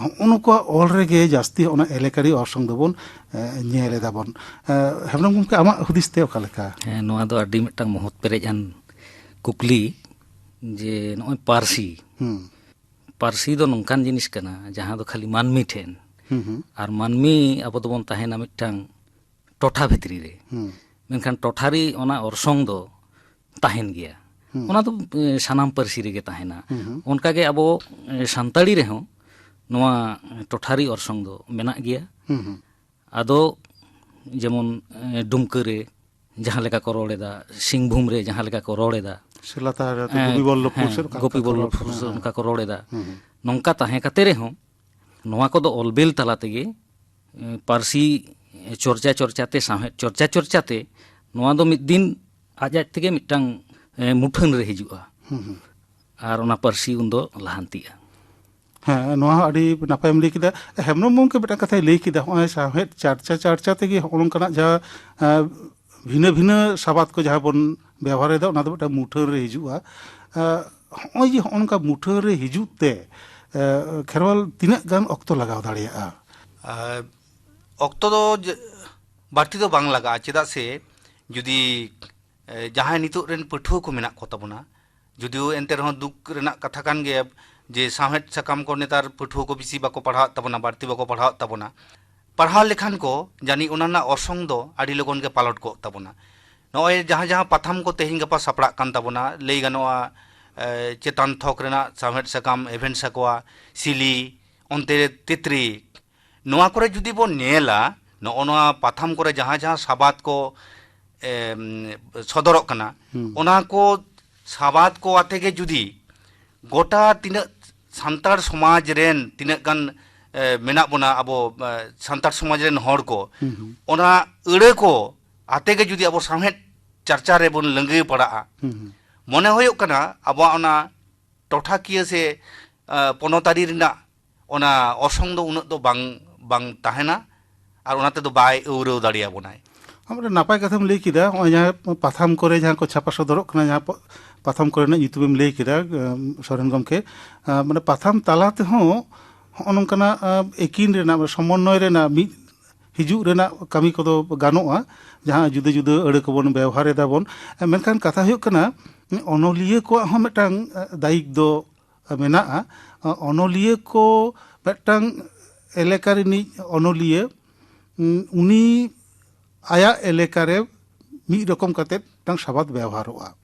ᱦᱚᱸᱜᱼᱚ ᱱᱩᱠᱩᱣᱟᱜ ᱚᱞ ᱨᱮᱜᱮ ᱡᱟᱹᱥᱛᱤ ᱚᱱᱟ ᱮᱞᱮᱠᱟᱨᱤ ᱚᱨᱥᱚᱝ ᱫᱚᱵᱚᱱ, ᱮ, ᱧᱮᱞ ᱮᱫᱟ ᱵᱚᱱ᱾ ᱮ, ᱦᱮᱢᱵᱨᱚᱢ ᱜᱚᱢᱠᱮ, ᱟᱢᱟᱜ ᱦᱩᱫᱤᱥ ᱛᱮ ᱚᱠᱟ ᱞᱮᱠᱟ? ᱦᱮᱸ, ᱱᱚᱣᱟ ᱫᱚ ᱟᱹᱰᱤ ᱢᱤᱫᱴᱟᱝ ᱢᱚᱦᱚᱛ ᱯᱮᱨᱮᱡ ᱟᱱ ᱠᱩᱠᱞᱤ, ᱡᱮ ᱱᱚᱜᱼᱚᱭ ᱯᱟᱹᱨᱥᱤ, ᱦᱩᱸ᱾ ᱯᱟᱹᱨᱥᱤ ᱫᱚ ᱱᱚᱝᱠᱟᱱ ᱡᱤᱱᱤᱥ ᱠᱟᱱᱟ, ᱡᱟᱦᱟᱸ ᱫᱚ ᱠᱷᱟᱹᱞᱤ ᱢᱟᱹᱱᱢᱤ ᱴᱷᱮᱱ, ᱦᱩᱸ, ᱦᱩᱸ᱾ ᱟᱨ ᱢᱟᱹᱱᱢᱤ ᱟᱵᱚ ᱫᱚᱵᱚᱱ ᱛᱟᱦᱮᱱᱟ ᱢᱤᱫᱴᱟᱝ ᱴᱚᱴᱷᱟ ᱵᱷᱤᱛᱨᱤ ᱨᱮ, ᱦᱩᱸ᱾ ᱢᱮᱱᱠᱷᱟᱱ ᱴᱚᱴᱷᱟᱨᱤ ᱚᱱᱟ ᱚᱨᱥᱚᱝ ᱫᱚ ᱛᱟᱦᱮᱱ ᱜᱮᱭᱟ᱾ ᱦᱩᱸ᱾ ᱚᱱᱟ ᱫᱚ, ᱮ, ᱥᱟᱱᱟᱢ ᱯᱟᱹᱨᱥᱤ ᱨᱮᱜᱮ ᱛᱟᱦᱮᱱᱟ᱾ ᱦᱩᱸ, ᱦᱩᱸ᱾ ᱚᱱᱠᱟᱜᱮ ᱟᱵᱚ, ᱮ, ᱥᱟᱱᱛᱟᱲᱤ ᱨᱮᱦᱚᱸ ᱱᱚᱣᱟ ᱴᱚᱴᱷᱟᱨᱤ ᱚᱨᱥᱚᱝ ᱫᱚ ᱢᱮᱱᱟᱜ ᱜᱮᱭᱟ᱾ ᱦᱩᱸ, ᱦᱩᱸ᱾ ᱟᱫᱚ ᱡᱮᱢᱚᱱ, ᱮ, ᱰᱩᱢᱠᱟᱹ ᱨᱮ ᱡᱟᱦᱟᱸ ᱞᱮᱠᱟ ᱠᱚ ᱨᱚᱲ ᱮᱫᱟ, ᱥᱤᱝᱵᱷᱩᱢ ᱨᱮ ᱡᱟᱦᱟᱸ ᱞᱮᱠᱟ ᱠᱚ ᱨᱚᱲ ᱮᱫᱟ, ᱥᱮ ᱞᱟᱛᱟᱨ ᱨᱮ ᱦᱮᱸ, ᱜᱳᱯᱤ ᱵᱚᱞᱞᱚᱵᱷᱯᱩᱨ ᱦᱮᱸ, ᱥᱮᱫ ᱚᱠᱟ ᱜᱳᱯᱤ ᱞᱮᱠᱟ ᱠᱚ ᱨᱚᱲ, ᱵᱚᱞᱞᱚᱵᱷᱯᱩᱨ ᱦᱮᱸ, ᱥᱮᱫ ᱦᱮᱸ᱾ ᱚᱱᱠᱟ ᱠᱚ ᱨᱚᱲ ᱮᱫᱟ᱾ ᱦᱩᱸ, ᱦᱩᱸ᱾ ᱱᱚᱝᱠᱟ ᱛᱟᱦᱮᱸ ᱠᱟᱛᱮ ᱨᱮᱦᱚᱸ ᱱᱚᱣᱟ ᱠᱚᱫᱚ ᱚᱞᱵᱮᱞ ᱛᱟᱞᱟ ᱛᱮᱜᱮ, ᱮ, ᱯᱟᱹᱨᱥᱤ ᱪᱚᱨᱪᱟ ᱪᱚᱨᱪᱟ ᱛᱮ, ᱥᱟᱶᱦᱮᱫ ᱪᱚᱨᱪᱟ ᱪᱚᱨᱪᱟ ᱛᱮ ᱱᱚᱣᱟ ᱫᱚ ᱢᱤᱫ ᱫᱤᱱ ᱟᱡ ᱟᱡ ᱛᱮᱜᱮ ᱢᱤᱫᱴᱟᱝ, ᱮ, ᱢᱩᱴᱷᱟᱹᱱ ᱨᱮ ᱦᱤᱡᱩᱜᱼᱟ᱾ ᱦᱩᱸ, ᱦᱩᱸ᱾ ᱟᱨ ᱚᱱᱟ ᱯᱟᱹᱨᱥᱤ ᱩᱱᱫᱚ ᱞᱟᱦᱟᱱᱛᱤᱜᱼᱟ᱾ ᱦᱮᱸ, ᱱᱚᱣᱟ ᱦᱚᱸ ᱟᱹᱰᱤ ᱱᱟᱯᱟᱭᱮᱢ ᱞᱟᱹᱭ ᱠᱮᱫᱟ᱾ ᱦᱮᱢᱵᱨᱚᱢ ᱜᱚᱢᱠᱮ ᱢᱤᱫᱴᱟᱝ ᱠᱟᱛᱷᱟᱭ ᱞᱟᱹᱭ ᱠᱮᱫᱟ, ᱱᱚᱜᱼᱚᱭ ᱥᱟᱶᱦᱮᱫ ᱪᱟᱨᱪᱟ ᱪᱟᱨᱪᱟ ᱛᱮᱜᱮ ᱦᱚᱸᱜᱼᱚ ᱱᱚᱝᱠᱟᱱᱟᱜ ᱡᱟᱦᱟᱸ, ᱮ, ᱵᱷᱤᱱᱟᱹ ᱵᱷᱤᱱᱟᱹ ᱥᱟᱵᱟᱫ ᱠᱚ ᱡᱟᱦᱟᱸ ᱵᱚᱱ ᱵᱮᱣᱦᱟᱨᱮᱫᱟ, ᱚᱱᱟ ᱫᱚ ᱢᱤᱫᱴᱟᱝ ᱢᱩᱴᱷᱟᱹᱱ ᱨᱮ ᱦᱤᱡᱩᱜᱼᱟ᱾ ᱮ, ᱦᱚᱸᱜᱼᱚᱭ ᱡᱮ ᱦᱚᱸᱜᱼᱚ ᱱᱚᱝᱠᱟ ᱢᱩᱴᱷᱟᱹᱱ ᱨᱮ ᱦᱤᱡᱩᱜ ᱛᱮ, ᱠᱷᱮᱨᱣᱟᱞ ᱛᱤᱱᱟᱹᱜ ᱜᱟᱱ ᱚᱠᱛᱚ ᱞᱟᱜᱟᱣ ᱫᱟᱲᱮᱭᱟᱜᱼᱟ? ᱚᱠᱛᱚ ᱫᱚ ᱵᱟᱹᱲᱛᱤ ᱫᱚ ᱵᱟᱝ ᱞᱟᱜᱟᱜᱼᱟ᱾ ᱪᱮᱫᱟᱜ ᱥᱮ ᱡᱩᱫᱤ ᱡᱟᱦᱟᱸᱭ ᱱᱤᱛᱚᱜ ᱨᱮᱱ ᱯᱟᱹᱴᱷᱩᱣᱟᱹ ᱠᱚ ᱢᱮᱱᱟᱜ ᱠᱚ ᱛᱟᱵᱚᱱᱟ, ᱡᱩᱫᱤᱭᱳ ᱮᱱᱛᱮ ᱨᱮᱦᱚᱸ ᱫᱩᱠ ᱨᱮᱱᱟᱜ ᱠᱟᱛᱷᱟ ᱠᱟᱱ ᱜᱮᱭᱟ ᱡᱮ ᱥᱟᱶᱦᱮᱫ ᱥᱟᱠᱟᱢ ᱠᱚ ᱱᱮᱛᱟᱨ ᱯᱟᱹᱴᱷᱩᱣᱟᱹ ᱠᱚ ᱵᱤᱥᱤ ᱵᱟᱠᱚ ᱯᱟᱲᱦᱟᱣᱮᱫ ᱛᱟᱵᱚᱱᱟ, ᱵᱟᱹᱲᱛᱤ ᱵᱟᱠᱚ ᱯᱟᱲᱦᱟᱣᱮᱫ ᱛᱟᱵᱚᱱᱟ᱾ ᱯᱟᱲᱦᱟᱣ ᱞᱮᱠᱷᱟᱱ ᱠᱚ ᱡᱟᱹᱱᱤᱡ ᱚᱱᱟ ᱨᱮᱱᱟᱜ ᱚᱨᱥᱚᱝ ᱫᱚ ᱟᱹᱰᱤ ᱞᱚᱜᱚᱱ ᱜᱮ ᱯᱟᱞᱚᱴ ᱠᱚᱜ ᱛᱟᱵᱚᱱᱟ᱾ ᱱᱚᱜᱼᱚᱭ ᱡᱟᱦᱟᱸ ᱡᱟᱦᱟᱸ ᱯᱟᱛᱷᱟᱢ ᱠᱚ ᱛᱮᱦᱮᱧ ᱜᱟᱯᱟ ᱥᱟᱯᱲᱟᱜ ᱠᱟᱱ ᱛᱟᱵᱚᱱᱟ, ᱞᱟᱹᱭ ᱜᱟᱱᱚᱜᱼᱟ, ᱮ, ᱪᱮᱛᱟᱱ ᱛᱷᱚᱠ ᱨᱮᱱᱟᱜ ᱥᱟᱶᱦᱮᱫ ᱥᱟᱠᱟᱢ, ᱮᱵᱷᱮᱱ ᱥᱟᱠᱚᱣᱟ, ᱥᱤᱞᱤ, ᱚᱱᱛᱮ ᱛᱤᱛᱨᱤ, ᱱᱚᱣᱟ ᱠᱚᱨᱮ ᱡᱩᱫᱤ ᱵᱚᱱ ᱧᱮᱞᱟ, ᱱᱚᱜᱼᱚ ᱱᱚᱣᱟ ᱯᱟᱛᱷᱟᱢ ᱠᱚᱨᱮ ᱡᱟᱦᱟᱸ ᱡᱟᱦᱟᱸ ᱥᱟᱵᱟᱫ ᱠᱚ ᱮᱢ, ᱥᱚᱫᱚᱨᱚᱜ ᱠᱟᱱᱟ, ᱚᱱᱟ ᱠᱚ ᱥᱟᱵᱟᱫ ᱠᱚ ᱟᱛᱮ ᱜᱮ ᱡᱩᱫᱤ ᱜᱚᱴᱟ ᱛᱤᱱᱟᱹᱜ ᱥᱟᱱᱛᱟᱲ ᱥᱚᱢᱟᱡᱽ ᱨᱮᱱ ᱛᱤᱱᱟᱹᱜ ᱜᱟᱱ ᱮ, ᱢᱮᱱᱟᱜ ᱵᱚᱱᱟ ᱟᱵᱚ, ᱮ, ᱥᱟᱱᱛᱟᱲ ᱥᱚᱢᱟᱡᱽ ᱨᱮᱱ ᱦᱚᱲ ᱠᱚ, ᱚᱱᱟ ᱟᱹᱲᱟᱹ ᱠᱚ ᱟᱛᱮ ᱜᱮ ᱡᱩᱫᱤ ᱟᱵᱚ ᱥᱟᱶᱦᱮᱫ ᱪᱟᱨᱪᱟ ᱨᱮᱵᱚᱱ ᱞᱟᱹᱝᱜᱟᱹ ᱯᱟᱲᱟᱜᱼᱟ, ᱢᱚᱱᱮ ᱦᱩᱭᱩᱜ ᱠᱟᱱᱟ ᱟᱵᱚᱣᱟᱜ ᱚᱱᱟ ᱴᱚᱴᱷᱟᱠᱤᱭᱟᱹ ᱥᱮ, ᱮ, ᱯᱚᱱᱚᱛᱟᱹᱨᱤ ᱨᱮᱱᱟᱜ ᱚᱱᱟ ᱚᱨᱥᱚᱝ ᱫᱚ ᱩᱱᱟᱹᱜ ᱫᱚ ᱵᱟᱝ, ᱵᱟᱝ ᱛᱟᱦᱮᱱᱟ ᱟᱨ ᱚᱱᱟ ᱛᱮᱫᱚ ᱵᱟᱭ ᱟᱹᱣᱨᱟᱹᱣ ᱫᱟᱲᱮᱭᱟᱵᱚᱱᱟᱭ᱾ ᱟᱢ ᱢᱤᱫᱴᱮᱱ ᱱᱟᱯᱟᱭ ᱠᱟᱛᱷᱟᱢ ᱞᱟᱹᱭ ᱠᱮᱫᱟ᱾ ᱱᱚᱜᱼᱚᱭ ᱡᱟᱦᱟᱸ ᱯᱟᱛᱷᱟᱢ ᱠᱚᱨᱮ ᱡᱟᱦᱟᱸ ᱠᱚ ᱪᱷᱟᱯᱟ ᱥᱚᱫᱚᱨᱚᱜ ᱠᱟᱱᱟ, ᱡᱟᱦᱟᱸ ᱯᱚ-, ᱯᱟᱛᱷᱟᱢ ᱠᱚᱨᱮᱱᱟᱜ ᱧᱩᱛᱩᱢᱮᱢ ᱞᱟᱹᱭ ᱠᱮᱫᱟ, ᱮᱢ, ᱥᱚᱨᱮᱱ ᱜᱚᱢᱠᱮ, ᱮ, ᱢᱟᱱᱮ ᱯᱟᱛᱷᱟᱢ ᱛᱟᱞᱟ ᱛᱮᱦᱚᱸ ᱦᱚᱸᱜᱼᱚ ᱱᱚᱝᱠᱟᱱᱟᱜ, ᱮ, ᱮᱠᱤᱱ ᱨᱮᱱᱟᱜ, ᱥᱚᱢᱚᱱᱱᱚᱭ ᱨᱮᱱᱟᱜ, ᱢᱤᱫ ᱦᱤᱡᱩᱜ ᱨᱮᱱᱟᱜ ᱠᱟᱹᱢᱤ ᱠᱚᱫᱚ ᱜᱟᱱᱚᱜᱼᱟ, ᱡᱟᱦᱟᱸ ᱡᱩᱫᱟᱹ ᱡᱩᱫᱟᱹ ᱟᱹᱲᱟᱹ ᱠᱚᱵᱚᱱ ᱵᱮᱣᱦᱟᱨ ᱮᱫᱟ ᱵᱚᱱ᱾ ᱮ, ᱢᱮᱱᱠᱷᱟᱱ ᱠᱟᱛᱷᱟ ᱦᱩᱭᱩᱜ ᱠᱟᱱᱟ, ᱚᱱᱚᱞᱤᱭᱟᱹ ᱠᱚᱣᱟᱜ ᱦᱚᱸ ᱢᱤᱫᱴᱟᱝ, ᱮ, ᱫᱟᱭᱤᱛ ᱫᱚ ᱢᱮᱱᱟᱜᱼᱟ᱾ ᱚᱱᱚᱞᱤᱭᱟᱹ ᱠᱚ ᱢᱤᱫᱴᱟᱝ ᱮᱞᱟᱠᱟ ᱨᱤᱱᱤᱡ ᱚᱱᱚᱞᱤᱭᱟᱹ, ᱩᱱᱤ ᱟᱭᱟᱜ ᱮᱞᱟᱠᱟ ᱨᱮ ᱢᱤᱫ ᱨᱚᱠᱚᱢ ᱠᱟᱛᱮᱫ ᱢᱤᱫᱴᱟᱝ ᱥᱟᱵᱟᱫ ᱵᱮᱣᱦᱟᱨᱚᱜᱼᱟ᱾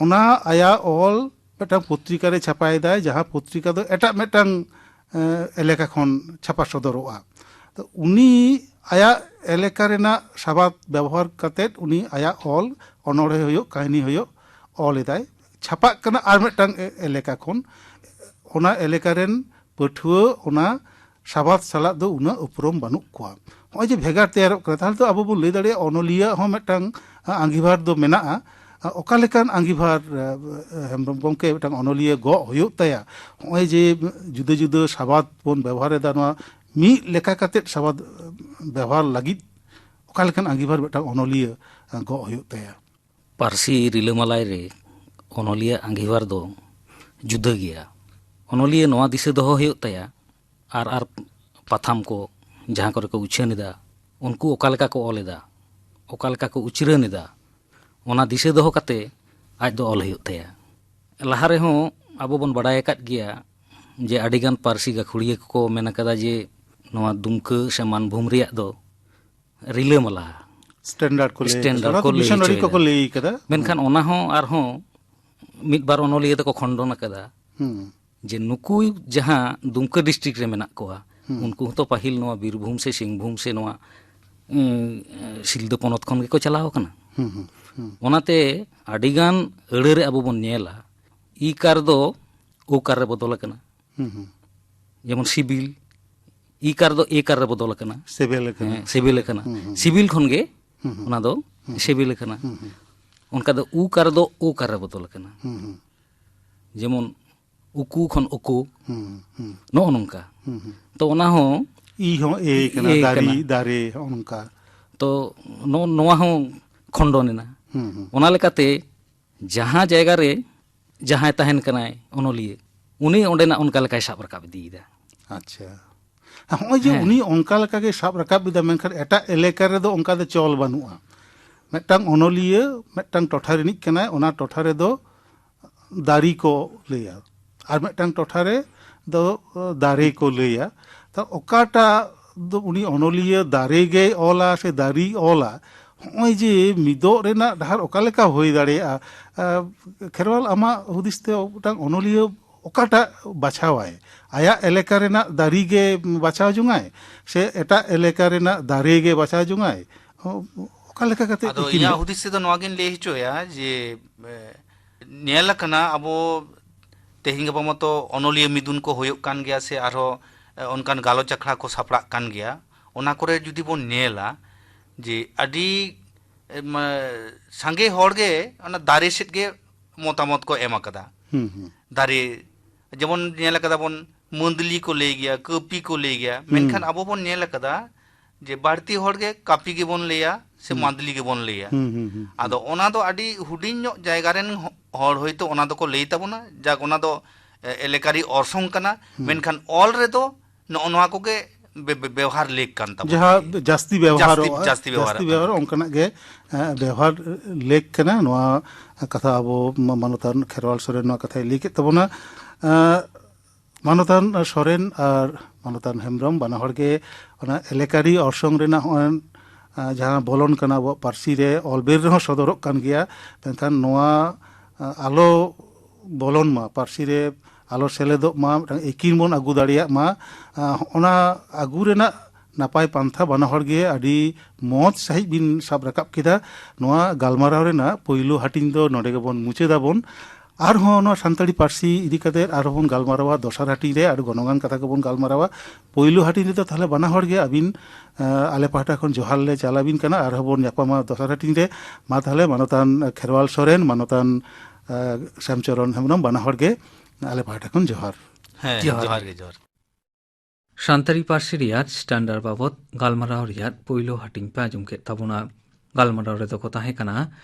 ᱚᱱᱟ ᱟᱭᱟᱜ ᱚᱞ ᱢᱤᱫᱴᱟᱝ ᱯᱚᱛᱨᱤᱠᱟ ᱨᱮ ᱪᱷᱟᱯᱟᱭᱮᱫᱟᱭ, ᱡᱟᱦᱟᱸ ᱯᱚᱛᱨᱤᱠᱟ ᱫᱚ ᱮᱴᱟᱜ ᱢᱤᱫᱴᱟᱝ, ᱮ, ᱮᱞᱟᱠᱟ ᱠᱷᱚᱱ ᱪᱷᱟᱯᱟ ᱥᱚᱫᱚᱨᱚᱜᱼᱟ᱾ ᱛᱚ ᱩᱱᱤ ᱟᱭᱟᱜ ᱮᱞᱟᱠᱟ ᱨᱮᱱᱟᱜ ᱥᱟᱵᱟᱫ ᱵᱮᱵᱚᱦᱟᱨ ᱠᱟᱛᱮᱫ ᱩᱱᱤ ᱟᱭᱟᱜ ᱚᱞ, ᱚᱱᱚᱬᱦᱮ ᱦᱩᱭᱩᱜ, ᱠᱟᱹᱦᱱᱤ ᱦᱩᱭᱩᱜ, ᱚᱞ ᱮᱫᱟᱭ, ᱪᱷᱟᱯᱟᱜ ᱠᱟᱱᱟ ᱟᱨ ᱢᱤᱫᱴᱟᱝ ᱮ-, ᱮᱞᱟᱠᱟ ᱠᱷᱚᱱ᱾ ᱚᱱᱟ ᱮᱞᱟᱠᱟ ᱨᱮᱱ ᱯᱟᱹᱴᱷᱩᱣᱟᱹ ᱚᱱᱟ ᱥᱟᱵᱟᱫ ᱥᱟᱞᱟᱜ ᱫᱚ ᱩᱱᱟᱹᱜ ᱩᱯᱨᱩᱢ ᱵᱟᱹᱱᱩᱜ ᱠᱚᱣᱟ᱾ ᱱᱚᱜᱼᱚᱭ ᱡᱮ ᱵᱷᱮᱜᱟᱨ ᱛᱮᱭᱟᱨᱚᱜ ᱠᱟᱱᱟ, ᱛᱟᱦᱚᱞᱮ ᱫᱚ ᱟᱵᱚ ᱵᱚᱱ ᱞᱟᱹᱭ ᱫᱟᱲᱮᱭᱟᱜᱼᱟ ᱚᱱᱚᱞᱤᱭᱟᱹ ᱦᱚᱸ ᱢᱤᱫᱴᱟᱝ, ᱟ, ᱟᱸᱜᱤᱵᱷᱟᱨ ᱫᱚ ᱢᱮᱱᱟᱜᱼᱟ᱾ ᱟ, ᱚᱠᱟ ᱞᱮᱠᱟᱱ ᱟᱸᱜᱤᱵᱷᱟᱨ, ᱟ, ᱦᱮᱢᱵᱨᱚᱢ ᱜᱚᱢᱠᱮ ᱢᱤᱫᱴᱟᱝ ᱚᱱᱚᱞᱤᱭᱟᱹ ᱜᱚᱜ ᱦᱩᱭᱩᱜ ᱛᱟᱭᱟ? ᱱᱚᱜᱼᱚᱭ ᱡᱮ ᱡᱩᱫᱟᱹ ᱡᱩᱫᱟᱹ ᱥᱟᱵᱟᱫ ᱵᱚᱱ ᱵᱮᱵᱚᱦᱟᱨ ᱮᱫᱟ, ᱱᱚᱣᱟ ᱢᱤᱫ ᱞᱮᱠᱟ ᱠᱟᱛᱮᱫ ᱥᱟᱵᱟᱫ ᱵᱮᱵᱚᱦᱟᱨ ᱞᱟᱹᱜᱤᱫ ᱚᱠᱟ ᱞᱮᱠᱟᱱ ᱟᱸᱜᱤᱵᱷᱟᱨ ᱢᱤᱫᱴᱟᱝ ᱚᱱᱚᱞᱤᱭᱟᱹ, ᱟ, ᱜᱚᱜ ᱦᱩᱭᱩᱜ ᱛᱟᱭᱟ? ᱯᱟᱹᱨᱥᱤ ᱨᱤᱞᱟᱹᱢᱟᱞᱟᱭ ᱨᱮ ᱚᱱᱚᱞᱤᱭᱟᱹ ᱟᱸᱜᱤᱵᱷᱟᱨ ᱫᱚ ᱡᱩᱫᱟᱹ ᱜᱮᱭᱟ᱾ ᱚᱱᱚᱞᱤᱭᱟᱹ ᱱᱚᱣᱟ ᱫᱤᱥᱟᱹ ᱫᱚᱦᱚ ᱦᱩᱭᱩᱜ ᱛᱟᱭᱟ, ᱟᱨ ᱟᱨ ᱯᱟᱛᱷᱟᱢ ᱠᱚ ᱡᱟᱦᱟᱸ ᱠᱚᱨᱮ ᱠᱚ ᱩᱪᱷᱟᱹᱱ ᱮᱫᱟ, ᱩᱱᱠᱩ ᱚᱠᱟ ᱞᱮᱠᱟ ᱠᱚ ᱚᱞ ᱮᱫᱟ, ᱚᱠᱟ ᱞᱮᱠᱟ ᱠᱚ ᱩᱪᱨᱟᱹᱱ ᱮᱫᱟ, ᱚᱱᱟ ᱫᱤᱥᱟᱹ ᱫᱚᱦᱚ ᱠᱟᱛᱮ ᱟᱡ ᱫᱚ ᱚᱞ ᱦᱩᱭᱩᱜ ᱛᱟᱭᱟ᱾ ᱞᱟᱦᱟ ᱨᱮᱦᱚᱸ ᱟᱵᱚ ᱵᱚᱱ ᱵᱟᱲᱟᱭ ᱟᱠᱟᱫ ᱜᱮᱭᱟ ᱡᱮ ᱟᱹᱰᱤᱜᱟᱱ ᱯᱟᱹᱨᱥᱤ ᱜᱟᱹᱠᱷᱩᱲᱤᱭᱟᱹ ᱠᱚᱠᱚ ᱢᱮᱱ ᱟᱠᱟᱫᱟ ᱡᱮ ᱱᱚᱣᱟ ᱫᱩᱢᱠᱟᱹ ᱥᱮ ᱢᱟᱱᱵᱷᱩᱢ ᱨᱮᱭᱟᱜ ᱫᱚ ᱨᱤᱞᱟᱹᱢᱟᱞᱟ, ᱥᱴᱮᱱᱰᱟᱨᱰ ᱠᱚ ᱞᱟᱹᱭ ᱟᱠᱟᱫᱟ᱾ ᱥᱴᱮᱱᱰᱟᱨᱰ ᱚᱱᱟ ᱠᱚ ᱫᱚ ᱞᱟᱹᱭ ᱰᱤᱠᱥᱚᱱᱟᱨᱤ ᱦᱚᱪᱚᱭᱮᱫᱟ᱾ ᱠᱚᱠᱚ ᱞᱟᱹᱭ ᱟᱠᱟᱫᱟ᱾ ᱢᱮᱱᱠᱷᱟᱱ ᱚᱱᱟ ᱦᱚᱸ ᱟᱨᱦᱚᱸ ᱢᱤᱫ ᱵᱟᱨ ᱚᱱᱚᱞᱤᱭᱟᱹ ᱫᱚᱠᱚ ᱠᱷᱚᱱᱰᱚᱱ ᱟᱠᱟᱫᱟ ᱦᱩᱸ᱾ ᱡᱮ ᱱᱩᱠᱩ ᱡᱟᱦᱟᱸ ᱫᱩᱢᱠᱟᱹ ᱰᱤᱥᱴᱨᱤᱠᱴ ᱨᱮ ᱢᱮᱱᱟᱜ ᱠᱚᱣᱟ, ᱦᱩᱸ᱾ ᱩᱱᱠᱩ ᱦᱚᱸᱛᱚ ᱯᱟᱹᱦᱤᱞ ᱱᱚᱣᱟ ᱵᱤᱨᱵᱷᱩᱢ ᱥᱮ ᱥᱤᱝᱵᱷᱩᱢ ᱥᱮ ᱱᱚᱣᱟ, ᱩᱸ, ᱥᱤᱞᱫᱟᱹ ᱯᱚᱱᱚᱛ ᱠᱷᱚᱱ ᱜᱮᱠᱚ ᱪᱟᱞᱟᱣ ᱟᱠᱟᱱᱟ᱾ ᱦᱩᱸ, ᱦᱩᱸ, ᱦᱩᱸ᱾ ᱚᱱᱟᱛᱮ ᱟᱹᱰᱤᱜᱟᱱ ᱟᱹᱲᱟᱹ ᱨᱮ ᱟᱵᱚ ᱵᱚᱱ ᱧᱮᱞᱟ, ᱤ ᱠᱟᱨ ᱫᱚ ᱳ ᱠᱟᱨ ᱨᱮ ᱵᱚᱫᱚᱞ ᱟᱠᱟᱱᱟ᱾ ᱦᱩᱸ, ᱦᱩᱸ᱾ ᱡᱮᱢᱚᱱ ᱥᱤᱵᱤᱞ, ᱤ ᱠᱟᱨ ᱫᱚ ᱮ ᱠᱟᱨ ᱨᱮ ᱵᱚᱫᱚᱞ ᱟᱠᱟᱱᱟ᱾ ᱥᱤᱵᱤᱞ ᱟᱠᱟᱱᱟ᱾ ᱦᱮᱸ, ᱥᱤᱵᱤᱞ ᱟᱠᱟᱱᱟ᱾ ᱦᱩᱸ, ᱦᱩᱸ᱾ ᱥᱤᱵᱤᱞ ᱠᱷᱚᱱ ᱜᱮ ᱦᱩᱸ, ᱦᱩᱸ᱾ ᱚᱱᱟ ᱫᱚ ᱦᱩᱸ, ᱦᱩᱸ᱾ ᱥᱤᱵᱤᱞ ᱟᱠᱟᱱᱟ᱾ ᱦᱩᱸ, ᱦᱩᱸ᱾ ᱚᱱᱠᱟ ᱫᱚ ᱩ ᱠᱟᱨ ᱫᱚ ᱳ ᱠᱟᱨ ᱨᱮ ᱵᱚᱫᱚᱞ ᱟᱠᱟᱱᱟ᱾ ᱦᱩᱸ, ᱦᱩᱸ᱾ ᱡᱮᱢᱚᱱ ᱩᱠᱩ ᱠᱷᱚᱱ ᱳᱠᱳ, ᱦᱩᱸ, ᱦᱩᱸ᱾ ᱱᱚᱜᱼᱚ ᱱᱚᱝᱠᱟ᱾ ᱦᱩᱸ, ᱦᱩᱸ᱾ ᱛᱚ ᱚᱱᱟ ᱦᱚᱸ ᱤ ᱦᱚᱸ ᱮ ᱠᱟᱱᱟ, ᱮ ᱫᱟᱨᱮ, ᱠᱟᱱᱟ᱾ ᱫᱟᱨᱮ, ᱦᱚᱸᱜᱼᱚ ᱱᱚᱝᱠᱟ᱾ ᱛᱚ ᱱᱚ-, ᱱᱚᱣᱟ ᱦᱚᱸ ᱠᱷᱚᱱᱰᱚᱱ ᱮᱱᱟ᱾ ᱦᱩᱸ, ᱦᱩᱸ᱾ ᱚᱱᱟ ᱞᱮᱠᱟᱛᱮ ᱡᱟᱦᱟᱸ ᱡᱟᱭᱜᱟ ᱨᱮ ᱡᱟᱦᱟᱸᱭ ᱛᱟᱦᱮᱱ ᱠᱟᱱᱟᱭ ᱚᱱᱚᱞᱤᱭᱟᱹ, ᱩᱱᱤ ᱚᱸᱰᱮᱱᱟᱜ ᱚᱱᱠᱟ ᱞᱮᱠᱟᱭ ᱥᱟᱵ ᱨᱟᱠᱟᱵ ᱤᱫᱤᱭᱮᱫᱟ᱾ ᱟᱪᱪᱷᱟ᱾ ᱦᱚᱸᱜᱼᱚᱭ ᱡᱮ ᱦᱮᱸ᱾ ᱩᱱᱤ ᱚᱱᱠᱟ ᱞᱮᱠᱟ ᱜᱮ ᱥᱟᱵ ᱨᱟᱠᱟᱵ ᱮᱫᱟ, ᱢᱮᱱᱠᱷᱟᱱ ᱮᱴᱟᱜ ᱮᱞᱟᱠᱟ ᱨᱮᱫᱚ ᱚᱱᱠᱟ ᱫᱚ ᱪᱚᱞ ᱵᱟᱹᱱᱩᱜᱼᱟ᱾ ᱢᱤᱫᱴᱟᱝ ᱚᱱᱚᱞᱤᱭᱟᱹ ᱢᱤᱫᱴᱟᱝ ᱴᱚᱴᱷᱟ ᱨᱤᱱᱤᱡ ᱠᱟᱱᱟᱭ, ᱚᱱᱟ ᱴᱚᱴᱷᱟ ᱨᱮᱫᱚ ᱫᱟᱨᱮ ᱠᱚ ᱞᱟᱹᱭᱟ, ᱟᱨ ᱢᱤᱫᱴᱟᱝ ᱴᱚᱴᱷᱟ ᱨᱮ ᱫᱚ ᱫᱟᱨᱮ ᱠᱚ ᱞᱟᱹᱭᱟ᱾ ᱛᱚ ᱚᱠᱟᱴᱟᱜ ᱫᱚ ᱩᱱᱤ ᱚᱱᱚᱞᱤᱭᱟᱹ ᱫᱟᱨᱮ ᱜᱮᱭ ᱚᱞᱟ ᱥᱮ ᱫᱟᱨᱮᱭ ᱚᱞᱟ, ᱦᱚᱸᱜᱼᱚᱭ ᱡᱮ ᱢᱤᱫᱚᱜ ᱨᱮᱱᱟᱜ ᱰᱟᱦᱟᱨ ᱚᱠᱟ ᱞᱮᱠᱟ ᱦᱩᱭ ᱫᱟᱲᱮᱭᱟᱜᱼᱟ? ᱟᱸ, ᱠᱷᱮᱨᱣᱟᱞ, ᱟᱢᱟᱜ ᱦᱩᱫᱤᱥ ᱛᱮ ᱢᱤᱫᱴᱟᱝ ᱚᱱᱚᱞᱤᱭᱟᱹ ᱚᱠᱟᱴᱟᱜ ᱵᱟᱪᱷᱟᱣᱟᱭ? ᱟᱭᱟᱜ ᱮᱞᱟᱠᱟ ᱨᱮᱱᱟᱜ ᱫᱟᱨᱮ ᱜᱮ ᱵᱟᱪᱷᱟᱣ ᱡᱚᱝᱟᱭ, ᱥᱮ ᱮᱴᱟᱜ ᱮᱞᱟᱠᱟ ᱨᱮᱱᱟᱜ ᱫᱟᱨᱮ ᱜᱮ ᱵᱟᱪᱷᱟᱣ ᱡᱚᱝᱟᱭ? ᱚ-, ᱚᱠᱟ ᱞᱮᱠᱟ ᱠᱟᱛᱮ ᱟᱫᱚ ᱟᱹᱠᱤᱱ ᱤᱧᱟᱹᱜ ᱫᱚ? ᱦᱩᱫᱤᱥ ᱛᱮᱫᱚ ᱱᱚᱣᱟ ᱜᱤᱧ ᱞᱟᱹᱭ ᱦᱚᱪᱚᱭᱟ ᱡᱮ, ᱮ, ᱧᱮᱞ ᱟᱠᱟᱱᱟ, ᱟᱵᱚ ᱛᱮᱦᱮᱧ ᱜᱟᱯᱟ ᱢᱟᱛᱚ ᱚᱱᱚᱞᱤᱭᱟᱹ ᱢᱤᱫᱩᱱ ᱠᱚ ᱦᱩᱭᱩᱜ ᱠᱟᱱ ᱜᱮᱭᱟ, ᱥᱮ ᱟᱨᱦᱚᱸ, ᱮ, ᱚᱱᱠᱟᱱ ᱜᱟᱞᱚᱪ ᱟᱠᱷᱲᱟ ᱠᱚ ᱥᱟᱯᱲᱟᱜ ᱠᱟᱱ ᱜᱮᱭᱟ᱾ ᱚᱱᱟ ᱠᱚᱨᱮ ᱡᱩᱫᱤ ᱵᱚᱱ ᱧᱮᱞᱟ ᱡᱮ ᱟᱹᱰᱤ, ᱮ, ᱢᱟ-, ᱥᱟᱸᱜᱮ ᱦᱚᱲ ᱜᱮ ᱚᱱᱟ ᱫᱟᱨᱮ ᱥᱮᱫ ᱜᱮ ᱢᱚᱛᱟᱢᱚᱛ ᱠᱚ ᱮᱢ ᱟᱠᱟᱫᱟ᱾ ᱦᱩᱸ, ᱦᱩᱸ᱾ ᱫᱟᱨᱮ, ᱡᱮᱢᱚᱱ ᱧᱮᱞ ᱟᱠᱟᱫᱟ ᱵᱚᱱ, ᱢᱟᱹᱫᱽᱞᱤ ᱠᱚ ᱞᱟᱹᱭ ᱜᱮᱭᱟ, ᱠᱟᱹᱯᱤ ᱠᱚ ᱞᱟᱹᱭ ᱜᱮᱭᱟ, ᱢᱮᱱᱠᱷᱟᱱ ᱟᱵᱚ ᱵᱚᱱ ᱧᱮᱞ ᱟᱠᱟᱫᱟ ᱡᱮ ᱵᱟᱹᱲᱛᱤ ᱦᱚᱲ ᱜᱮ ᱠᱟᱹᱯᱤ ᱜᱮᱵᱚᱱ ᱞᱟᱹᱭᱟ ᱥᱮ ᱢᱟᱹᱫᱽᱞᱤ ᱜᱮᱵᱚᱱ ᱞᱟᱹᱭᱟ᱾ ᱦᱩᱸ, ᱦᱩᱸ, ᱦᱩᱸ᱾ ᱟᱫᱚ ᱚᱱᱟ ᱫᱚ ᱟᱹᱰᱤ ᱦᱩᱰᱤᱧ ᱧᱚᱜ ᱡᱟᱭᱜᱟ ᱨᱮᱱ ᱦᱚ-, ᱦᱚᱲ ᱦᱚᱭᱛᱳ ᱚᱱᱟ ᱫᱚᱠᱚ ᱞᱟᱹᱭ ᱛᱟᱵᱚᱱᱟ, ᱡᱟᱠ, ᱚᱱᱟ ᱫᱚ ᱮ, ᱮᱞᱮᱠᱟᱨᱤ ᱚᱨᱥᱚᱝ ᱠᱟᱱᱟ, ᱢᱮᱱᱠᱷᱟᱱ ᱚᱞ ᱨᱮᱫᱚ ᱱᱚᱜᱼᱚ ᱱᱚᱣᱟ ᱠᱚᱜᱮ ᱵᱮ-, ᱵᱮ-, ᱵᱮᱣᱦᱟᱨ ᱞᱮᱠ ᱠᱟᱱ ᱛᱟᱵᱚᱱᱟ᱾ ᱡᱟᱦᱟᱸ ᱡᱟᱹᱥᱛᱤ ᱵᱮᱣᱦᱟᱨᱚᱜᱼᱟ, ᱡᱟᱹᱥᱛᱤ, ᱡᱟᱹᱥᱛᱤ ᱵᱮᱣᱦᱟᱨᱚᱜ ᱡᱟᱹᱥᱛᱤ ᱵᱮᱣᱦᱟᱨᱚᱜᱼᱟ, ᱠᱟᱱᱟ᱾ ᱚᱱᱠᱟᱱᱟᱜ ᱜᱮ, ᱮ, ᱵᱮᱣᱦᱟᱨ ᱞᱮᱠ ᱠᱟᱱᱟ᱾ ᱱᱚᱣᱟ ᱠᱟᱛᱷᱟ ᱟᱵᱚ ᱢᱟ-, ᱢᱟᱱᱚᱛᱟᱱ ᱠᱷᱮᱨᱣᱟᱞ ᱥᱚᱨᱮᱱ ᱱᱚᱣᱟ ᱠᱟᱛᱷᱟᱭ ᱞᱟᱹᱭ ᱠᱮᱫ ᱛᱟᱵᱚᱱᱟ᱾ ᱮ, ᱢᱟᱱᱚᱛᱟᱱ ᱥᱚᱨᱮᱱ ᱟᱨ ᱢᱟᱱᱚᱛᱟᱱ ᱦᱮᱢᱵᱨᱚᱢ ᱵᱟᱱᱟ ᱦᱚᱲ ᱜᱮ ᱚᱱᱟ ᱮᱞᱮᱠᱟᱨᱤ ᱚᱨᱥᱚᱝ ᱨᱮᱱᱟᱜ ᱦᱚᱸᱜᱼᱚᱭ, ᱟ, ᱡᱟᱦᱟᱸ ᱵᱚᱞᱚᱱ ᱠᱟᱱᱟ ᱟᱵᱚᱣᱟᱜ ᱯᱟᱹᱨᱥᱤ ᱨᱮ, ᱚᱞ ᱵᱮᱞ ᱨᱮᱦᱚᱸ ᱥᱚᱫᱚᱨᱚᱜ ᱠᱟᱱ ᱜᱮᱭᱟ, ᱢᱮᱱᱠᱷᱟᱱ ᱱᱚᱣᱟ, ᱟ, ᱟᱞᱚ ᱵᱚᱞᱚᱱ ᱢᱟ, ᱯᱟᱹᱨᱥᱤ ᱨᱮ ᱟᱞᱚ ᱥᱮᱞᱮᱫᱚᱜ ᱢᱟ, ᱢᱤᱫᱴᱟᱝ ᱮᱠᱤᱱ ᱵᱚᱱ ᱟᱹᱜᱩ ᱫᱟᱲᱮᱭᱟᱜ ᱢᱟ᱾ ᱟ, ᱚᱱᱟ ᱟᱹᱜᱩ ᱨᱮᱱᱟᱜ ᱱᱟᱯᱟᱭ ᱯᱟᱱᱛᱷᱟ ᱵᱟᱱᱟ ᱦᱚᱲ ᱜᱮ ᱟᱹᱰᱤ ᱢᱚᱡᱽ ᱥᱟᱺᱦᱤᱡ ᱵᱤᱱ ᱥᱟᱵ ᱨᱟᱠᱟᱵ ᱠᱮᱫᱟ᱾ ᱱᱚᱣᱟ ᱜᱟᱞᱢᱟᱨᱟᱣ ᱨᱮᱱᱟᱜ ᱯᱳᱭᱞᱳ ᱦᱟᱹᱴᱤᱧ ᱫᱚ ᱱᱚᱰᱮ ᱜᱮᱵᱚᱱ ᱢᱩᱪᱟᱹᱫᱟᱵᱚᱱ᱾ ᱟᱨᱦᱚᱸ ᱱᱚᱣᱟ ᱥᱟᱱᱛᱟᱲᱤ ᱯᱟᱹᱨᱥᱤ ᱤᱫᱤ ᱠᱟᱛᱮ ᱟᱨᱦᱚᱸ ᱵᱚᱱ ᱜᱟᱞᱢᱟᱨᱟᱣᱟ, ᱫᱚᱥᱟᱨ ᱦᱟᱹᱴᱤᱧ ᱨᱮ ᱟᱹᱰᱤ ᱜᱚᱱᱚᱝᱟᱱ ᱠᱟᱛᱷᱟ ᱠᱚᱵᱚᱱ ᱜᱟᱞᱢᱟᱨᱟᱣᱟ᱾ ᱯᱳᱭᱞᱳ ᱦᱟᱹᱴᱤᱧ ᱨᱮᱫᱚ ᱛᱟᱦᱚᱞᱮ ᱵᱟᱱᱟ ᱦᱚᱲ ᱜᱮ ᱟᱹᱵᱤᱱ, ᱟ, ᱟᱞᱮ ᱯᱟᱦᱴᱟ ᱠᱷᱚᱱ ᱡᱚᱦᱟᱨ ᱞᱮ ᱪᱟᱞ ᱟᱹᱵᱤᱱ ᱠᱟᱱᱟ᱾ ᱟᱨᱦᱚᱸ ᱵᱚᱱ ᱧᱟᱯᱟᱢᱟ ᱫᱚᱥᱟᱨ ᱦᱟᱹᱴᱤᱧ ᱨᱮ᱾ ᱢᱟ ᱛᱟᱦᱚᱞᱮ ᱢᱟᱱᱚᱛᱟᱱ ᱠᱷᱮᱨᱣᱟᱞ ᱥᱚᱨᱮᱱ, ᱢᱟᱱᱚᱛᱟᱱ, ᱟ, ᱥᱮᱢᱪᱚᱨᱚᱱ ᱦᱮᱢᱵᱨᱚᱢ, ᱵᱟᱱᱟ ᱦᱚᱲ ᱜᱮ ᱟᱞᱮ ᱯᱟᱦᱴᱟ ᱠᱷᱚᱱ ᱡᱚᱦᱟᱨ᱾ ᱦᱮᱸ, ᱡᱚᱦᱟᱨ ᱡᱚᱦᱟᱨ ᱜᱮ᱾ ᱜᱮ, ᱡᱚᱦᱟᱨ᱾ ᱥᱟᱱᱛᱟᱲᱤ ᱯᱟᱹᱨᱥᱤ ᱨᱮᱭᱟᱜ ᱥᱴᱟᱱᱰᱟᱨᱰ ᱵᱟᱵᱚᱛ ᱜᱟᱞᱢᱟᱨᱟᱣ ᱨᱮᱭᱟᱜ ᱯᱳᱭᱞᱳ ᱦᱟᱹᱴᱤᱧ ᱯᱮ ᱟᱸᱡᱚᱢ ᱠᱮᱫ ᱛᱟᱵᱚᱱᱟ᱾ ᱜᱟᱞᱢᱟᱨᱟᱣ ᱨᱮᱫᱚ ᱠᱚ ᱛᱟᱦᱮᱸ ᱠᱟᱱᱟ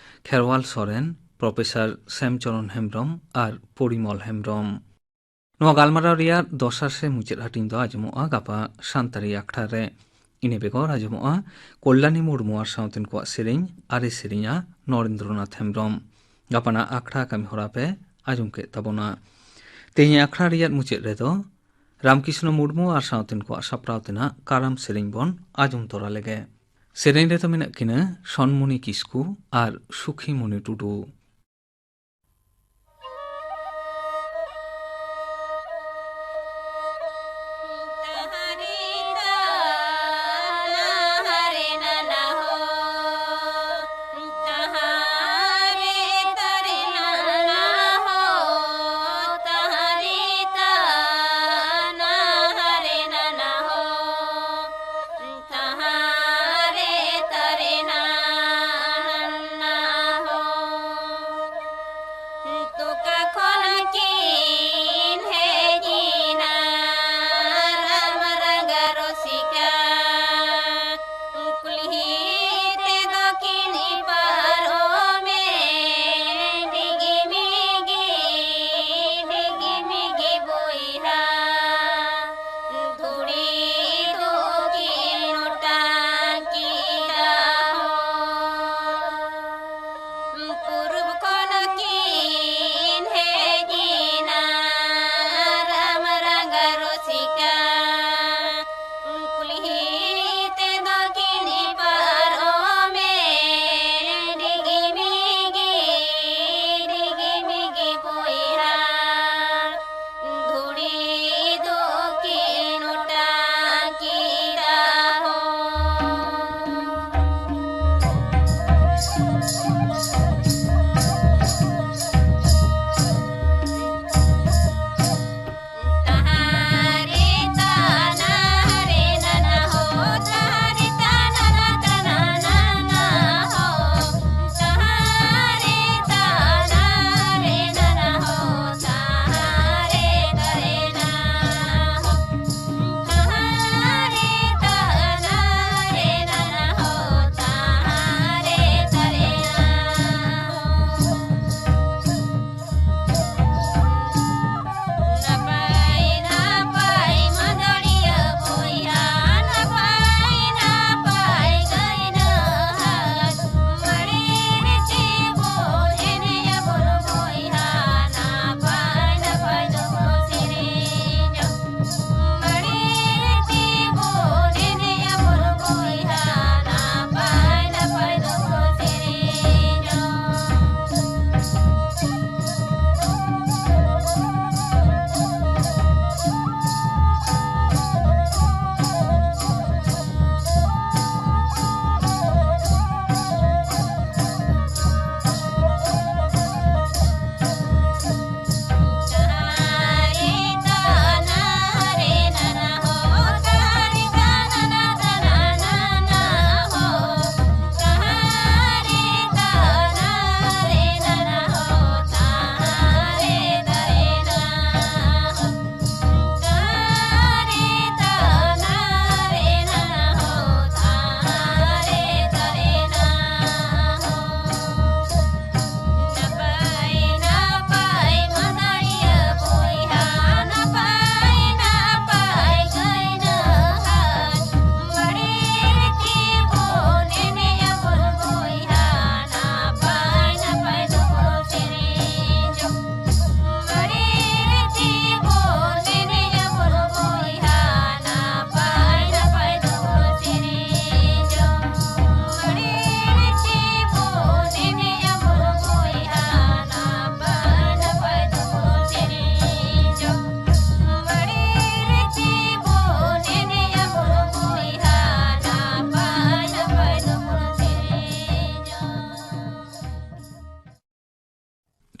ᱠᱷᱮᱨᱣᱟᱞ ᱥᱚᱨᱮᱱ, ᱯᱨᱚᱯᱷᱮᱥᱚᱨ ᱥᱮᱢᱪᱚᱨᱚᱱ ᱦᱮᱢᱵᱨᱚᱢ ᱟᱨ ᱯᱚᱨᱤᱢᱚᱞ ᱦᱮᱢᱵᱨᱚᱢ᱾ ᱱᱚᱣᱟ ᱜᱟᱞᱢᱟᱨᱟᱣ ᱨᱮᱭᱟᱜ ᱫᱚᱥᱟᱨ ᱥᱮ ᱢᱩᱪᱟᱹᱫ ᱦᱟᱹᱴᱤᱧ ᱫᱚ ᱟᱸᱡᱚᱢᱚᱜᱼᱟ ᱜᱟᱯᱟ ᱥᱟᱱᱛᱟᱲᱤ ᱟᱠᱷᱲᱟ ᱨᱮ᱾ ᱤᱱᱟᱹ ᱵᱮᱜᱚᱨ ᱟᱸᱡᱚᱢᱚᱜᱼᱟ ᱠᱚᱞᱞᱟᱱᱤ ᱢᱩᱨᱢᱩ ᱟᱨ ᱥᱟᱶᱛᱮᱱ ᱠᱚᱣᱟᱜ ᱥᱮᱨᱮᱧ ᱟᱨᱮ ᱥᱮᱨᱮᱧᱟ ᱱᱚᱨᱮᱱᱫᱨᱚᱱᱟᱛᱷ ᱦᱮᱢᱵᱨᱚᱢ᱾ ᱜᱟᱯᱟᱱᱟᱜ ᱟᱠᱷᱲᱟ ᱠᱟᱹᱢᱤ ᱦᱚᱨᱟ ᱯᱮ ᱟᱸᱡᱚᱢ ᱠᱮᱫ ᱛᱟᱵᱚᱱᱟ᱾ ᱛᱮᱦᱮᱧ ᱟᱠᱷᱲᱟ ᱨᱮᱭᱟᱜ ᱢᱩᱪᱟᱹᱫ ᱨᱮᱫᱚ ᱨᱟᱢᱠᱨᱤᱥᱱᱚ ᱢᱩᱨᱢᱩ ᱟᱨ ᱥᱟᱶᱛᱮᱱ ᱠᱚᱣᱟᱜ ᱥᱟᱯᱲᱟᱣ ᱛᱮᱱᱟᱜ ᱠᱟᱨᱟᱢ ᱥᱮᱨᱮᱧ ᱵᱚᱱ ᱟᱸᱡᱚᱢ ᱛᱚᱨᱟ ᱞᱮᱜᱮ᱾ ᱥᱮᱨᱮᱧ ᱨᱮᱫᱚ ᱢᱮᱱᱟᱜ ᱠᱤᱱᱟ ᱥᱚᱱᱢᱩᱱᱤ ᱠᱤᱥᱠᱩ ᱟᱨ ᱥᱩᱠᱷᱤᱢᱩᱱᱤ ᱴᱩᱰᱩ᱾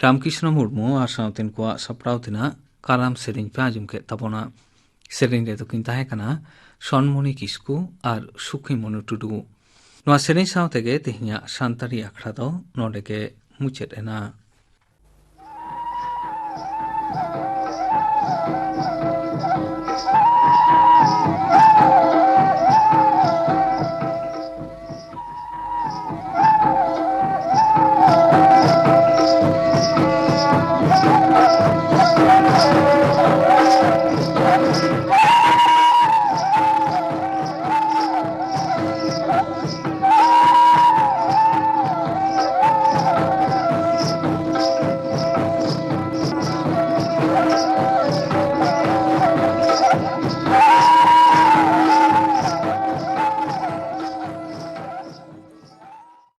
ᱨᱟᱢᱠᱨᱤᱥᱱᱚ ᱢᱩᱨᱢᱩ ᱟᱨ ᱥᱟᱶᱛᱮᱱ ᱠᱚᱣᱟᱜ ᱥᱟᱯᱲᱟᱣ ᱛᱮᱱᱟᱜ ᱠᱟᱨᱟᱢ ᱥᱮᱨᱮᱧ ᱯᱮ ᱟᱸᱡᱚᱢ ᱠᱮᱫ ᱛᱟᱵᱚᱱᱟ᱾ ᱥᱮᱨᱮᱧ ᱨᱮᱫᱚ ᱠᱤᱱ ᱛᱟᱦᱮᱸ ᱠᱟᱱᱟ ᱥᱚᱱᱢᱚᱱᱤ ᱠᱤᱥᱠᱩ ᱟᱨ ᱥᱩᱠᱷᱤᱢᱚᱱᱤ ᱴᱩᱰᱩ᱾ ᱱᱚᱣᱟ ᱥᱮᱨᱮᱧ ᱥᱟᱶ ᱛᱮᱜᱮ ᱛᱮᱦᱮᱧᱟᱜ ᱥᱟᱱᱛᱟᱲᱤ ᱟᱠᱷᱲᱟ ᱫᱚ ᱱᱚᱰᱮ ᱜᱮ ᱢᱩᱪᱟᱹᱫ ᱮᱱᱟ᱾